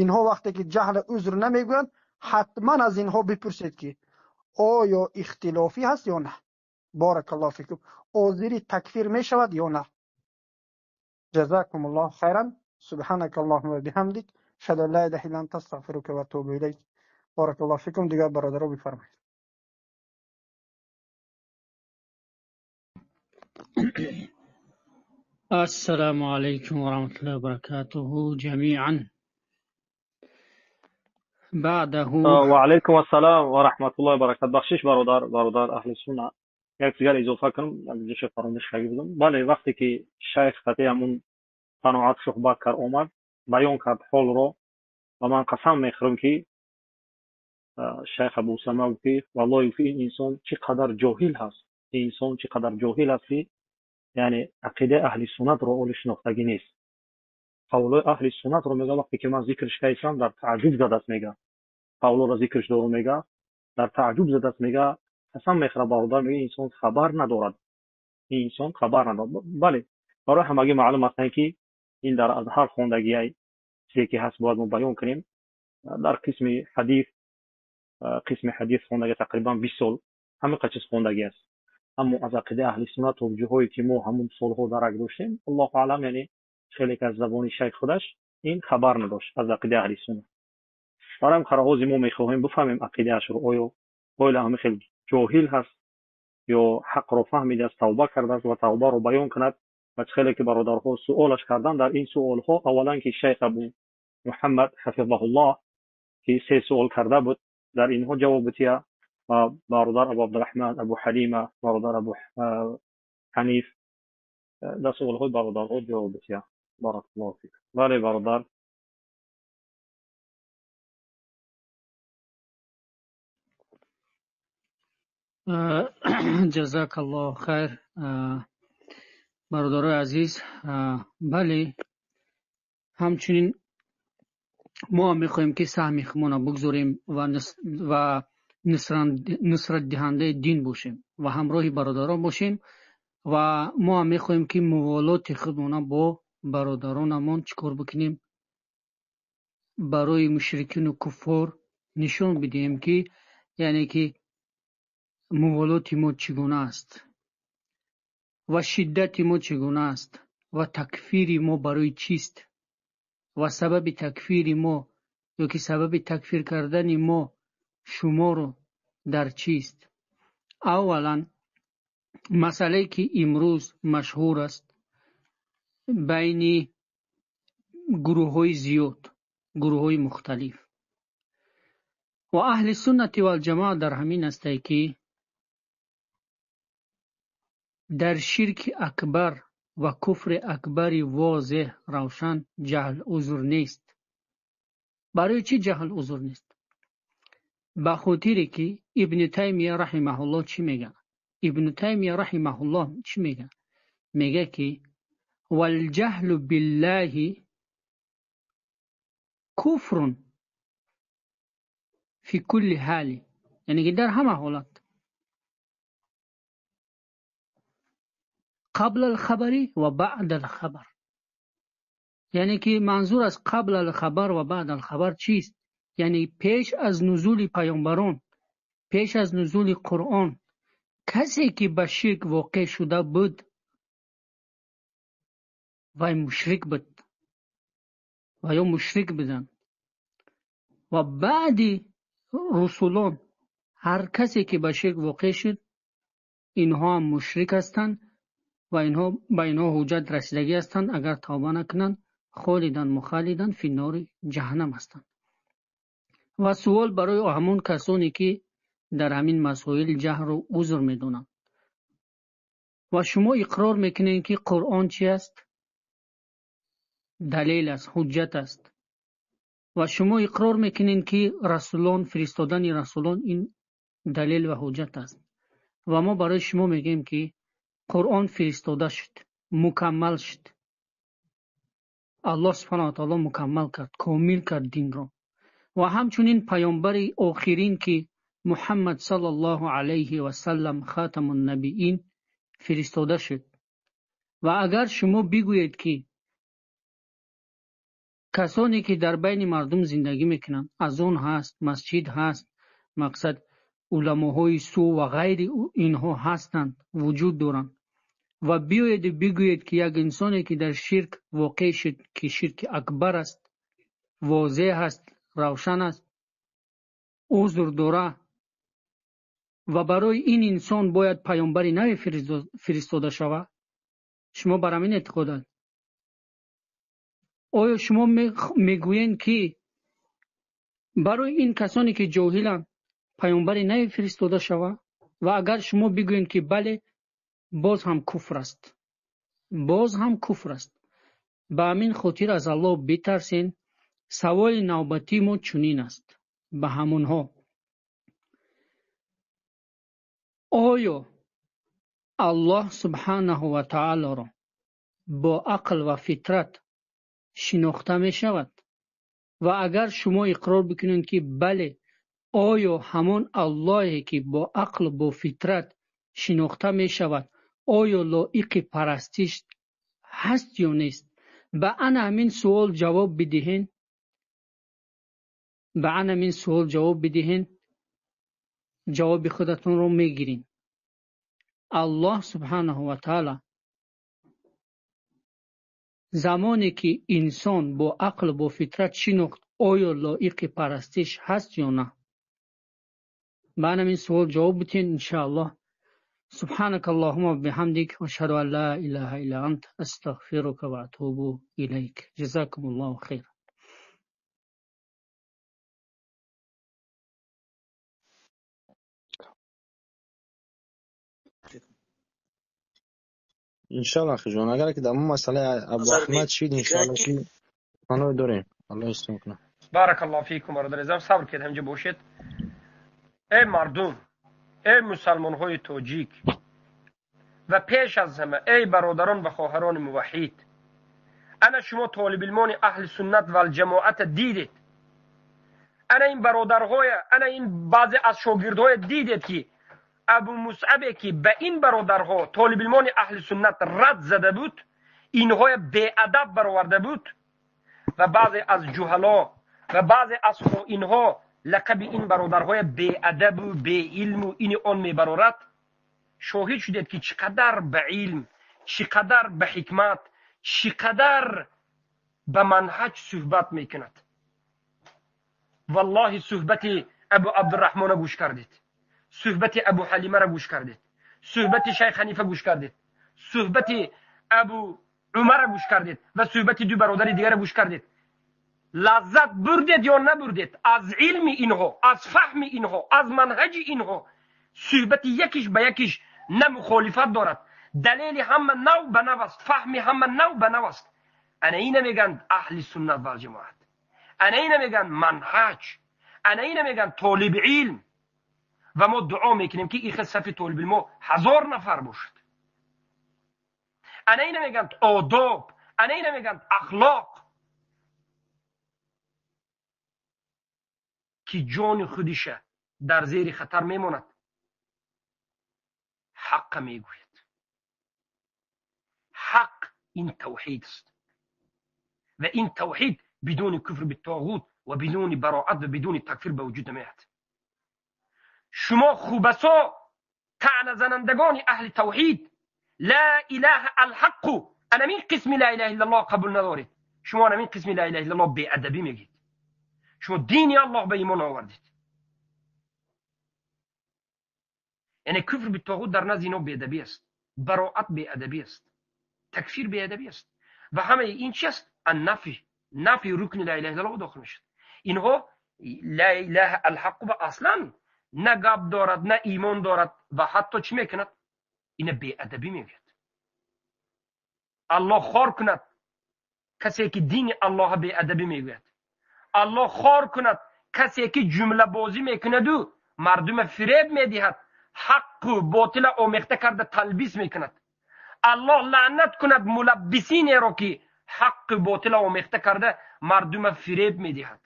Инҳо вақте ки ҷаҳла узр намегӯянд, ҳатман аз инҳо бипурсед, ки оё ихтилофӣ ҳаст ё на. Баракаллоҳу фикум. Озири такфир мешавад ё на? Ҷазакумуллоҳу хайран. Субҳанакаллоҳумма ва биҳамдик. Ашҳаду ан ла илаҳа илла анта астағфирука ва атубу илайк. Баракаллоҳу фикум. Дигар бародаро бифармоед. Ассалому алайкум ва раҳматуллоҳи ва баракатуҳу ҷамиан. Баъдаҳу ва алайкум ассалом ва раҳматуллоҳи ва баракатуҳ. Бахшиш бародар аҳли сунна, як дигар изофа кунам, ҷоша фаромӯш карда будам. Бале, вақте ки шайх қатъи ҳамун қаноат суҳбат кард, омад баён кард ҳолро ва ман қасам мехӯрам, ки шайх Абу Усама гуфт, ки валлоҳи, ин инсон чӣ қадар ҷоҳил ҳаст, ин инсон чӣ қадар ҷоҳил аст, ки яъне ақидаи аҳли суннатро оли шинохтагӣ нест. Қавлҳои аҳли суннатро мега, вақте ки ман зикрш кардам, дар тааҷҷуб задаст, мега қавлҳоро зикрш дорум, мега дар тааҷҷуб задаст, мега қасам мехӯрад бародар, мега инсон хабар надорад, ин инсон хабар надорад. Бале, барои ҳамагӣ маълум аст, ки ин дар Азҳар хондагиай чизе ки ҳаст бояд мо баён кунем. Дар қисми ҳадис, қисми ҳадис хондаги тақрибан 20 сол ҳамин чиз хондагӣ аст. Аммо аз ақидаи аҳли суннат то ҷоҳое ки мо ҳамун солҳо дарак доштем, аллоҳу аълам, яъне хеле ки аз забони шайх худаш ин хабар надошт аз ақидаи аҳли суннат. Барои ҳам қароҳози мо мехоҳем бифаҳмем ақидаашро, оё ҳамин хел ҷоҳил ҳаст ё ҳақро фаҳмидааст, тавба кардааст ва тавбаро баён кунад. Ва хеле ки бародарҳо суолаш карданд, дар ин суолҳо аввалан ки шайх Абу Муҳаммад ҳафизаҳуллоҳ ки се суол карда буд, дар инҳо ҷавоб тия ва бародар Абу Абдурраҳман, Абу Ҳалима, бародар Абу Ҳаниф дар суолҳои бародарҳо ҷавоб тия. Баракаллоҳу фик. Бале бародар. Ҷазакаллоҳу хайр, бародарои азиз. Бале, ҳамчунин мо ҳам мехоҳем, ки саҳми худмонро бигзорем ва нусратдиҳандаи дин бошем ва ҳамроҳи бародарон бошем ва мо ҳам мехоҳем, ки муволоти худмонро бо бародаронамон чӣ кор бикунем, барои мушрикину куффор нишон бидиҳем, ки яъне ки муволоти мо чӣ гуна аст ва шиддати мо чӣ гуна аст ва такфири мо барои чист ва сабаби такфири мо ё ки сабаби такфир кардани мо шуморо дар чист. Аввалан, масъалае ки имрӯз машҳур аст байни гурӯҳҳои зиёд, гурӯҳҳои мухталиф ва аҳли суннати валҷамоа дар ҳамин астае, ки дар ширки акбар ва куфри акбари возеҳ равшан ҷаҳл узр нест. Барои чӣ ҷаҳл узр нест? Ба хотире ки Ибни Таймия раҳимаҳуллоҳ чӣ мега? Ибни Таймия раҳимаҳуллоҳ чӣ мега? Мега, ки валҷаҳлу биллаҳи куфрун фи кулли ҳали, яъне ки дар ҳама ҳолат қабла алхабари ва баъда алхабар. Яъне ки манзур аз қабла алхабар ва баъда алхабар чист? Яъне пеш аз нузули паёмбарон, пеш аз нузули Қуръон, касе ки ба ширк воқеъ шуда буд, вай мушрик буд ва ё мушрик буданд. Ва баъди русулон ҳар касе ки ба ширк воқеъ шуд, инҳо ҳам мушрик ҳастанд ва инҳо ба инҳо ҳуҷҷат расидагӣ ҳастанд, агар тавба накунанд, холидан мухаллидан фи нори ҷаҳаннам ҳастанд. Ва суол барои ҳамон касоне ки дар ҳамин масоил ҷаҳру узр медонанд. Ва шумо иқрор мекунед ки Қуръон чи аст? Далел аст, ҳуҷҷат аст. Ва шумо иқрор мекунед ки расулон, фиристодани расулон ин далел ва ҳуҷҷат аст. Ва мо барои шумо мегӯем ки Қуръон фиристода шуд, мукаммал шуд. Аллоҳ субҳанаҳу ва таъоло мукаммал кард, комил кард динро. Ва ҳамчунин паёмбари охирин ки Муҳаммад саллаллоҳу алайҳи васаллам хатамун набиин фиристода шуд. Ва агар шумо бигӯед ки касоне ки дар байни мардум зиндагӣ мекунанд, азон ҳаст, масҷид ҳаст, мақсад уламоҳои су ва ғайри инҳо ҳастанд, вуҷуд доранд, ва биёеду бигӯед ки як инсоне ки дар ширк воқеъ шуд, ки ширки акбар аст, возеҳ аст, равшан аст, узр дора ва барои ин инсон бояд паёмбари наве фиристода шавад, шумо бар ҳамин эътиқоданд? Оё шумо мегӯед ки барои ин касоне ки ҷоҳиланд паёмбари наве фиристода шавад? Ва агар шумо бигӯед ки бале, боз ҳам куфр аст, боз ҳам куфр аст. Ба ҳамин хотир аз Аллоҳ битарсен. Саволи навбатии мо чунин аст ба ҳамонҳо: оё Аллоҳ субҳанаҳу ва таолоро бо ақл ва фитрат шинохта мешавад? Ва агар шумо иқрор бикунед ки бале, оё ҳамон Аллоҳе ки бо ақлу бо фитрат шинохта мешавад, оё лоиқи парастиш ҳаст ё нест? Ба ана ҳамин суол ҷавоб бидиҳен, ба ана ҳамин суол ҷавоб бидиҳен, ҷавоби худатонро мегирин. Аллоҳ субҳанаҳу ва таъоло замоне ки инсон бо ақлу бо фитрат шинохт, оё лоиқи парастиш ҳаст ё на? Ба ана ҳамин суол ҷавоб бидиҳен иншааллоҳ. سبحانك اللهم وبحمدك واشهد ان لا اله الا انت استغفرك واتوب اليك. جزاكم الله خيرا. Иншаллоҳ, ахиҷон, агар ки дар масъалаи Абу Назар Аҳмад шид, иншаллоҳ ки паноҳ дорем. Аллоҳ ислом кунад. Баракаллоҳу фикум, бародари азизам, сабр кунед, ҳамҷа бошед. Эй мардум, эй мусалмонҳои тоҷик ва пеш аз ҳама эй бародарон ва хоҳарони муваҳҳид, ана шумо толибилмони аҳли суннат валҷамоата дидед, ана ин бародарҳоя, ана ин баъзе аз шогирдҳоя дидед ки Абу Мусъабе ки ба ин бародарҳо толибилмони аҳли суннат рад зада буд, инҳоя беадаб бароварда буд ва баъзе аз ҷуҳало ва баъзе аз хоинҳо лақаби ин бародарҳоя беадабу беилму ини он мебарорад. Шоҳид шудед ки чӣ қадар ба илм, чӣ қадар ба ҳикмат, чӣ қадар ба манҳаҷ суҳбат мекунад. Валлоҳи суҳбати Абу Абдурраҳмона гӯш кардед, суҳбати Абу Ҳалимаро гӯш кардед, суҳбати Шайх Ҳанифа гӯш кардед, суҳбати Абу Умара гӯш кардед ва суҳбати ду бародари дигарро гӯш кардед. Лаззат бурдед ё набурдед аз илми инҳо, аз фаҳми инҳо, аз манҳаҷи инҳо? Суҳбати якиш ба якиш на мухолифат дорад, далели ҳама нав ба нав аст, фаҳми ҳама нав ба нав аст. Ана ина мегӯянд аҳли суннат валҷамоат, ана ина мегӯянд манҳаҷ, ана ина мегӯянд толиби илм. Ва мо дуо мекунем ки ин хел сафи толибилмо 1000 нафар бошад. Ана ина мегӯянд одоб, ана ина мегӯянд ахлоқ, ки ҷони худиша дар зери хатар мемонад, ҳаққа мегӯяд. Ҳақ ин тавҳид аст ва ин тавҳид бидуни куфр битоғут ва бидуни бароат ва бидуни такфир ба вуҷуд намеояд. Шумо хубасо таъназанандагони аҳли тавҳид ла илаҳа алҳаққу анамин қисми ла илаҳа иллаллоҳ қабул надоред. Шумо анамин қисми ла илаҳа иллаллоҳ беадабӣ мегӯед. Шумо дини Аллоҳ ба имон овардед. Яъне куфр битоғут дар назди ино беадабӣ аст, бароат беадабӣ аст, такфир беадабӣ аст. Ва ҳамаи ин чи аст? Аннафи, нафи рукни ла илаҳа иллаллоҳ дохил мешавад. Инҳо ла илаҳа алҳаққу ба аслан на гап дорад, на имон дорад ва ҳатто чӣ мекунад? Ина беадабӣ мегӯяд. Аллоҳ хор кунад касе ки дини Аллоҳа беадабӣ мегӯяд. Аллоҳ хор кунад касе ки ҷумлабозӣ мекунаду мардума фиреб медиҳад, ҳаққу ботила омехта карда талбис мекунад. Аллоҳ лаънат кунад мулаббисинеро ки ҳаққу ботила омехта карда мардума фиреб медиҳад.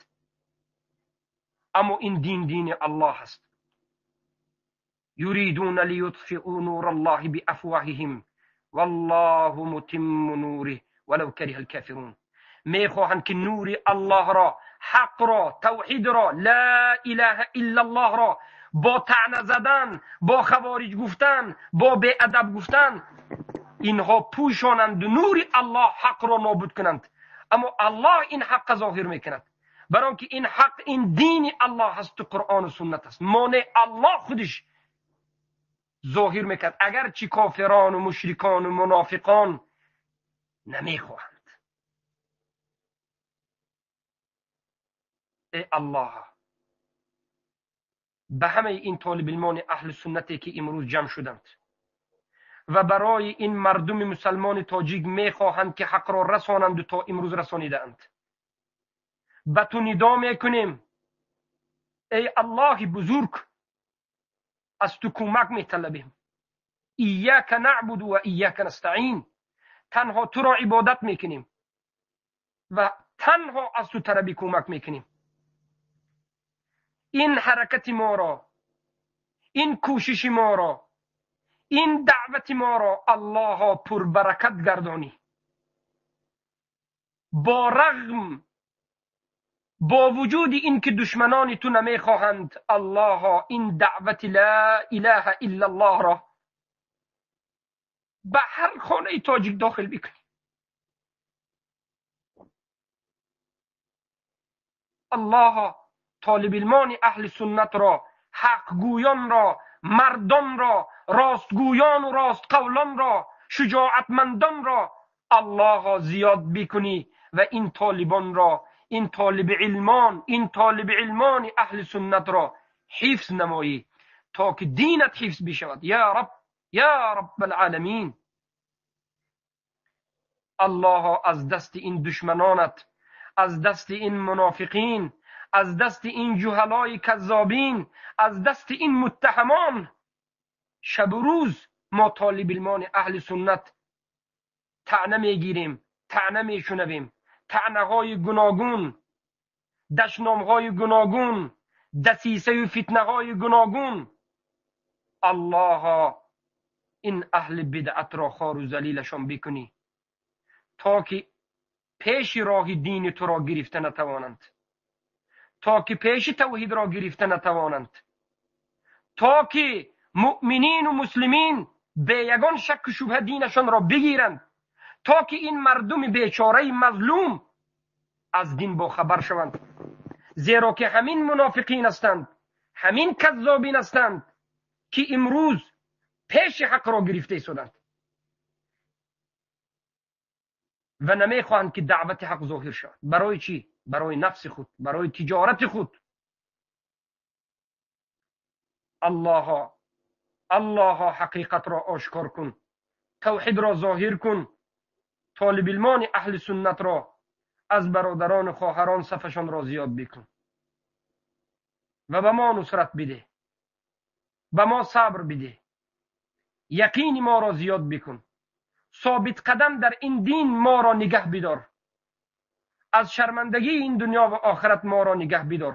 Аммо ин дин дини Аллоҳ аст. Юридуна лиютфиу нура Аллоҳи биафваҳиҳим валлоҳу мутимму нуриҳ валав кариҳа алкофирун. Мехоҳанд ки нури Аллоҳро, ҳақро, тавҳидро, ла илаҳа иллаллоҳро бо таъна задан, бо хавориҷ гуфтан, бо беадаб гуфтан инҳо пӯшонанду нури Аллоҳ ҳақро нобуд кунанд. Аммо Аллоҳ ин ҳаққа зоҳир мекунад, барои он ки ин ҳақ ин дини Аллоҳ ҳасту Қуръону суннат аст. Монеъ Аллоҳ худиш зоҳир мекард, агарчи кофирону мушрикону мунофиқон намехоҳанд. Эй Аллоҳ, ба ҳамаи ин толибилмони аҳли суннате ки имрӯз ҷамъ шуданд ва барои ин мардуми мусалмони тоҷик мехоҳанд ки ҳақро расонанду то имрӯз расонидаанд, ба ту нидо мекунем. Эй Аллоҳи бузург, аз ту кӯмак металабем. Ияка наъбуду ва ияка настаъин. Танҳо туро ибодат мекунем ва танҳо аз ту талаби кӯмак мекунем. Ин ҳаракати моро, ин кӯшиши моро, ин даъвати моро Аллоҳо пурбаракат гардонӣ. Бо рағм, бо вуҷуди ин ки душманони ту намехоҳанд, Аллоҳо ин даъвати ла илаҳа иллаллоҳро ба ҳар хонаи тоҷик дохил бикунӣ. Аллоҳо толибилмони аҳли суннатро, ҳақгӯёнро, мардонро, ростгӯёну ростқавлонро, шуҷоатмандонро Аллоҳо зиёд бикунӣ ва ин толибонро, ин толиби илмон, ин толиби илмони аҳли суннатро ҳифз намоӣ то ки динат ҳифз бишавад. Я Рабб, я Раббал оламин. Аллоҳо аз дасти ин душманонат, аз дасти ин мунофиқин, аз дасти ин ҷуҳалои каззобин, аз дасти ин муттаҳамон шабу рӯз мо толибилмони аҳли суннат таъна мегирем, таъна мешунавем. Таънаҳои гуногун, дашномҳои гуногун, дасисаю фитнаҳои гуногун. Аллоҳо ин аҳли бидъатро хору залилашон бикунӣ то ки пеши роҳи дини туро гирифта натавонанд, то ки пеши тавҳидро гирифта натавонанд, то ки муъминину муслимин бе ягон шакку шубҳа динашонро бигиранд, то ки ин мардуми бечораи мазлум аз дин бохабар шаванд. Зеро ки ҳамин мунофиқин ҳастанд, ҳамин каззобин ҳастанд ки имрӯз пеши ҳақро гирифта истоданд ва намехоҳанд ки даъвати ҳақ зоҳир шавад. Барои чӣ? Барои нафси худ, барои тиҷорати худ. Аллоҳо, Аллоҳо ҳақиқатро ошкор кун, тавҳидро зоҳир кун, толибилмони аҳли суннатро аз бародарону хоҳарон сафашонро зиёд бикун ва ба мо нусрат бидеҳ, ба мо сабр бидеҳ, яқини моро зиёд бикун, собитқадам дар ин дин моро нигаҳ бидор, аз шармандагии ин дунё ва охират моро нигаҳ бидор,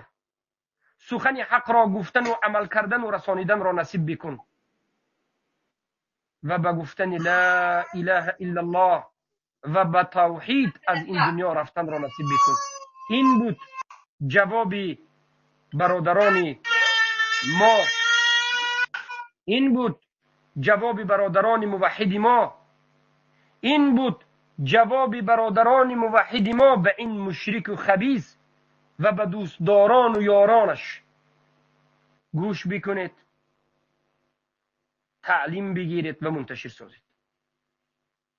сухани ҳақро гуфтану амал кардану расониданро насиб бикун ва ба гуфтани ла илаҳа иллаллоҳ ва ба тавҳид аз ин дунё рафтанро насиб бикун. Ин буд. Ҷавоби бародарони мо ин буд, ҷавоби бародарони муваҳҳиди мо ин буд, ҷавоби бародарони муваҳҳиди мо ба ин мушрику хабис ва ба дӯстдорону ёронаш. Гӯш бикунед, таълим бигиред ва мунташир созед.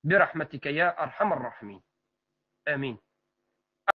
Бираҳматика я арҳамар роҳимин. Амин.